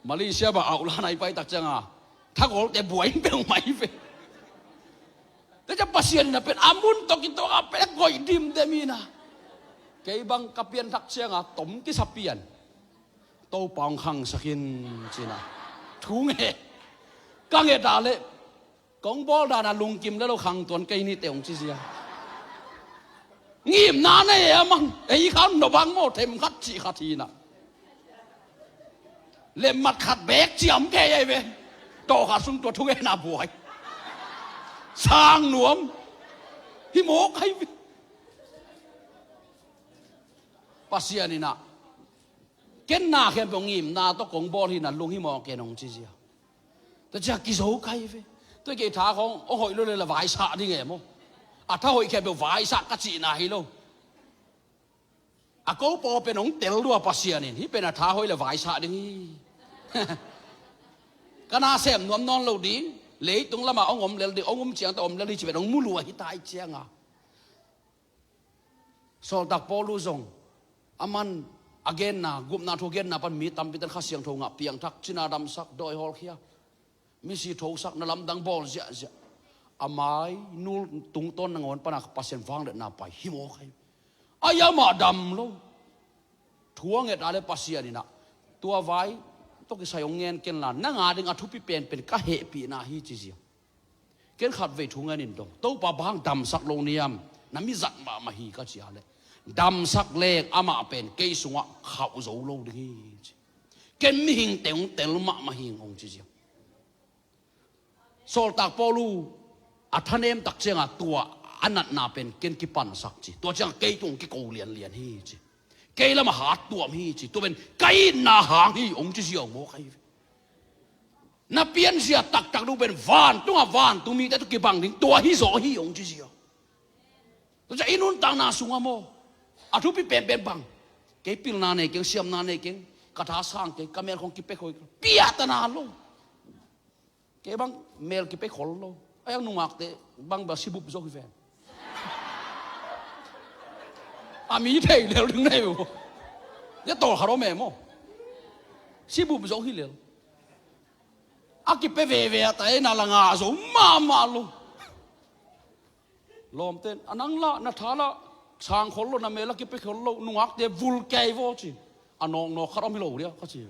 Malaysia ba aulan ai pai tak cianga thagol te buai in peng mai ve. Tua ciang Pasian in a pen a mun tawh kituak a pen a koih dimdem hi na. Kei bang ka pianthak cianga tom kisa pian. Topa hong khangsak in ci na. Thu nge. Ka nget a leh kong bawl dan a lungkim le lo khang tuan kei ni teh hong ci zia. Ngimna nei e a mang. Ei khan no bang maw them khat cih khat hi na. Lemmat khat bek ciam kei ei ve. Tawh khat sung tua thungetna buai. Sang nuam. Hi mawk ei ve. Pasian in a ken na khempeuh ngimna tawh kong bawl hi na lung hi mawk ken hong ci zia. Tua ciang kizo kei ve. Tua kei tha khong hong hoih lo le la vaisah ding e maw. A tha hoih khempeuh vaisah ka cihna hi lo. A ko paw pen hong tel lua Pasian in hih pen a tha hoih le vaisah ding hi. Ka na sem nuam nawn lo ding. Leitung lamah hong om lel ding, hong um ciang tawh om lel hi ci pen hong mu lua hi ta hi cianga. Sawltak Paulu zong a man a genna, gupna thu genna pan mi tampi ten Kha Siangtho ngah piangthak, cina damsak, dawi hawlkhia, misi thosak, na lamdang bawl ziahziah. A mai nul tungtawn nangawn pana Pasian vangliatna pai hi mawk ei. Ai amah dam lo. Thu a nget a le Pasian in a tua vai tawh kisai hong ngen ken la, nang a ding a thupi penpen ka hehpihna hi ci zia. Ken khatvei thu ngen in dong. Topa bang damsak lo niam, na mizat mahmah hi ka ci a leh damsak leng amah pen kei sungah khauh zo lo ding hi ci. Ken mihing teng hong tel mahmah hi hong ci zia. Sawltak Paulu a thanem tak cianga tua a natna pen ken kipansak ci. Tua cianga kei tung kiko lianlian hi ci. Kei lamah hat tuam hi ci. Tua pen ka itna hang hi hong ci ziau mawk ei ve. Na pianzia taktak dong pen vantung a vantung mite tawh kibang ding tua hi zaw hi hong ci zia. Tua ciang i nuntakna sungah maw a thupi penpen bang. Kei pilna nei keng, siamna nei keng, ka tha sang keng, ka mel khong kipia khol keng, piahtana lo. Kei bang mel kipia khol lo. A yang nungakte bang bel sibup zo hi ven. A mi thei lel ding nei uh. Ya tawlkhat om e maw. Sibup zo hi lel. A kipia veve a ta e na la ngah zo mahmah lo. Lawmten a nang lah na tha lah sang khol lo, na mel lah kipia khol lo, nungakte vul kei vaw ci. A nawknawk khat om hi lo dia ka ci.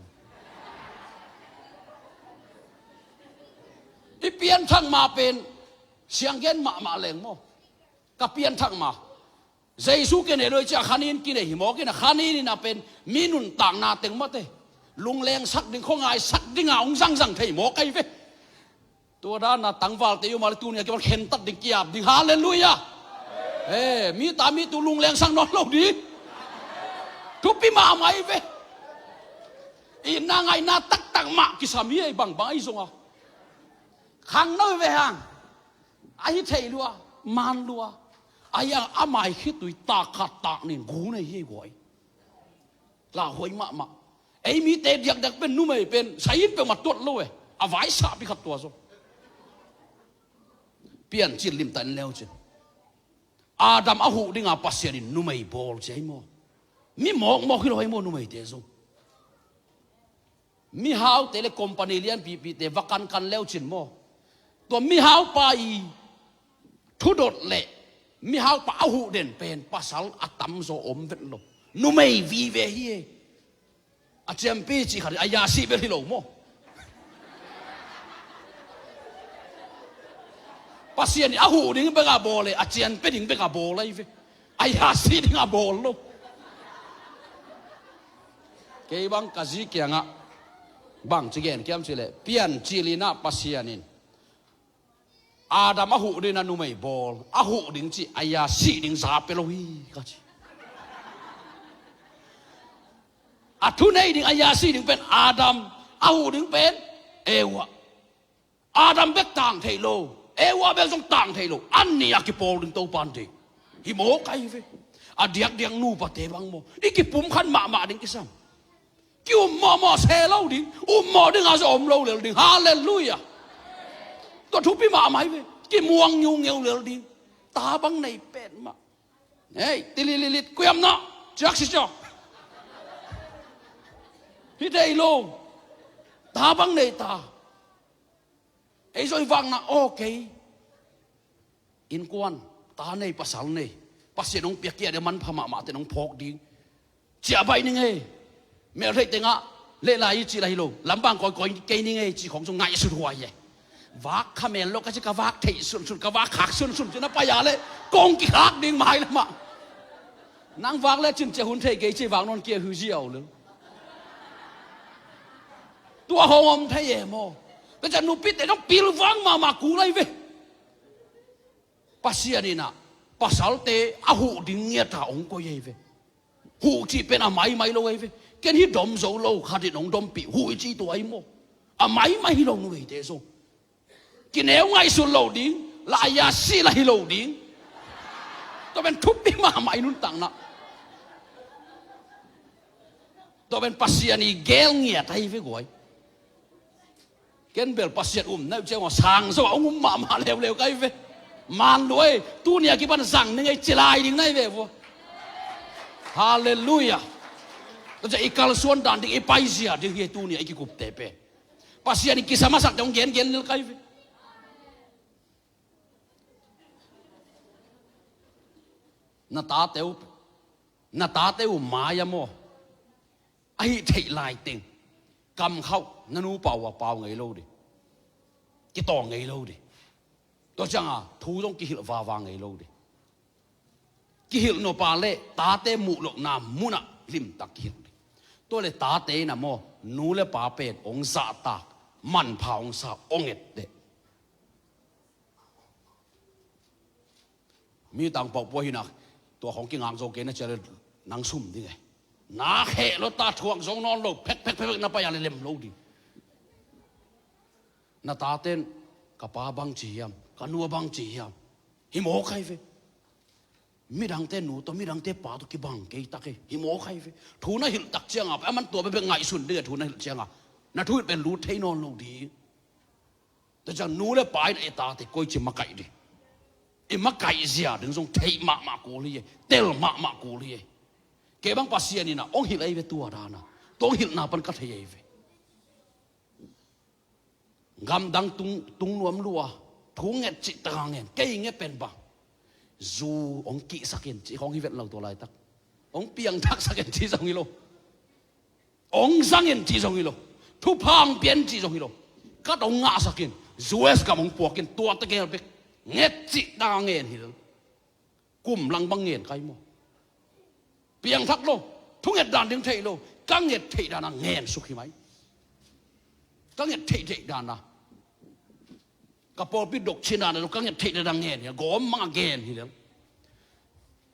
I pianthak ma pen sianggen mahmah leng maw. Ka pianthak ma Jesu kinei lo i ci a khanin kinei hi mawk in a khanin in a pen mi nuntakna teng mate lunglengsak ding, khuangaisak dinga hong zangzang thei mawk ei ve. Tua dana tangvalte i om a le tuni a kipan khentat ding, kiap ding. Halleluiah. Eh, mi ta mi tu lunglengsak nawn lo ding. Thupi mahmah ei ve. Itna ngaihna taktak mah kisam hi ei bangbang ei zonga. Khangno i ve hang. Ahi thei lua, man lua. Ahi a mai khitui tak khat tak nin gu nei hi ei guai. Lauhuai mahmah. Ei mite diakdiak pen numei pen sain peuhmah tuat lo e. A vaisahpi khat tua zo. Piancil limta in leucin Adam a huh dinga Pasian in numei bawl ci ahi maw? Mi mawkmawk hi lo ahi maw numeite zong? Mihaute le company lianpipite va kankan leucin maw? Tua mihaupa i thudot le mihaupa a huh den pen pasal a tamzaw om vet lo. Numei vive hi e. A cianpi cih khat a yasi bel hi lo maw? Pasian in a huh ding bek a bawl e, a cianpi ding bek a bawl ahi ve. A yasi ding a bawl lo. Kei bang ka zi kiangah bang ci gen kiam cih leh Piancil in ah Pasian in Adam a huh ding a numei bawl, a huh ding cih a yasi ding za pia lo hi ka ci. A thunei ding a yasi ding pen Adam, a huh ding pen Eva. Adam bek tang thei lo, Eva bek zong tang thei lo, anni a kipawl ding Topan ding. Hi mawk ahi ve. A diakdiak nupate bang maw i kipumkhat mahmah ding kisam. Ki-um mawhmawh se lo ding, um mawh dingah zong om lo lel ding. Halleluiah. Tua thupi mahmah hi ve. Kimuang ngiungeu lel ding. Ta bang nei petmah. Hei, tilililit kuiamna ciak si ciak. Hi thei lo. Ta bang nei ta. Ei zoi vakna aw kei. Innkuan, ta nei, pasal nei, Pasian hong piak kia ding manpha mahmah te nong phawk ding. Ciah baih ning ei. Meltheih tengah leh lai i cih la hi lo, lambang kawikawi kei ning ei cih khawng cu ngaihsut huai e. Vak kha mel lo ka ci, ka vak theih sunsun, ka vak khak sunsun ci na pai a leh kong kikhak ding mai lamah. Nang vak le cin cia hun thei kei ci vak nawn kia hu ziau lo. Tua hong om thei e maw? Ka ca nupite nong pilvang mahmah kul lai ve. Pasian in ah pasalte a huh ding ngiat a hong koi ei ve. Huh cih pen a maimai lo ei ve. Ken hi dom zo lo, khat in hong dompih, huh i ci tua ei maw? A maimai hi lo, numeite zong. Kineu ngaihsut lo ding, lai-a sih la hi lo ding. Tua pen thupi mahmah i nuntakna. Tua pen Pasian i gel ngiat ahi ve guai. Ken bel Pasian um na uh ciang sang zo a hong um mahmah leuleu kai ve. Man luai, tuni a kipan zang ning ei ci lai ding nai ve vua. Halleluiah. Tua ciang i kalsuan dan ding, i paizia ding hi tuni a i kikupte pen. Pasian i kisa masak dong gengen lel kai ve. Na tate uh, na tate uh mai-a maw, a hih theih lai teng kamkhauh, na nupa uh a pau ngei lo ding, kitawng ngei lo ding. Tua cianga thu zong kihilh vava ngei lo ding. Kihilh nop a leh tate muh lohna munah limtak kihilh ding. Tua leh tate in ah maw, nu le pa pen hong zahtak, manpha hong sa, hong etteh. Mi tangpau pua hi nak, tua khawng kingak zo kei na cia le nang sum ding e. Na kheh lo ta, thuak zo nawn lo, phek phek phek phek na pai a le lem lo ding. Na taten, ka pa bang ci hiam, ka nu a bang ci hiam, hi mawk hai ve. Midangte nu tawh, midangte pa tawh kibang kei tak e, hi mawk hai ve. Thu na hilh tak cianga pen a man tua bekbek ngaihsun ding e, thu na hilh cianga na thuhilh pen lut thei nawn lo ding. Tua ciang nu le pa in i tate koici makaih ding, i makaih zia ding zong theih mahmah kul hi e, tel mahmah kul hi e. Kei bang Pasian in ah hong hilh ahi ve tua dana, tua hong hilhna pan ka thei ahi ve. Gamdang tung, tung nuam lua, thu nget cih taka ngen, kei nge pen bang, zu hong kihsak in cih khawng hi vet lo tua laitak. Hong piangthaksak in cih zong hi lo. Hong zang in cih zong hi lo. Thupha hong pia in cih zong hi lo. Kat hong ngahsak in, U S gam hong puak in, tua tegel bek. Nget cih taka ngen hi lo. Kum lang bang ngen kai maw? Piangthak lo, thunget dan ding thei lo, ka nget theih dana ngen suk hi mai. Ka nget theih theih dana, ka pawlpi dok cin dana lo, ka nget theih dana ngen hi, gawm manga gen hi lel.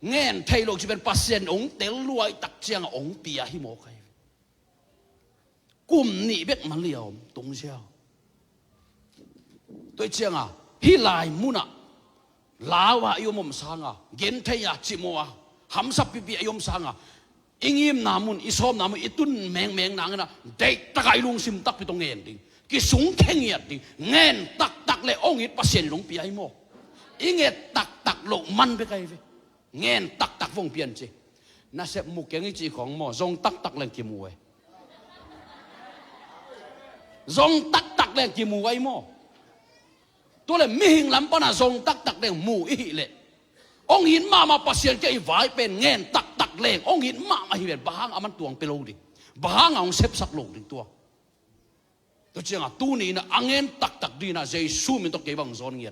Ngen thei lo ci pen Pasian hong tel luai tak cianga hong pia hi mawk hai. Kum nih bek man lia om tung ziau. Tua cianga hih lai munah lau a i om om sanga, genthei a, cimawh a, hamsap pipi a i om sanga, i ngimna mun, i sawmna mun i tun mengmeng nangin ah, deih taka i lungsim takpi tawh ngen ding, kisung khe ngiat ding. Ngen taktak le hong it Pasian in hong pia hi maw? I nget taktak loh man bek ahi ve. Ngen taktak vong pian ci. Nasep mu keng i cih khawng maw, zong taktak leng kimu e. Zong taktak leng kimu ahi maw? Tua le mihing lam pana zong taktak leng mu i hih leh, hong it mahmah Pasian kia i vai pen ngen taktak leng hong it mahmah hi ven. Bang hang a man tuang pe lo ding, bang hang a hong sepsak lo ding tua. Tua cianga tuni in ah a ngen taktak dingin ah Jesu min tawh kei bang zawn ngiat.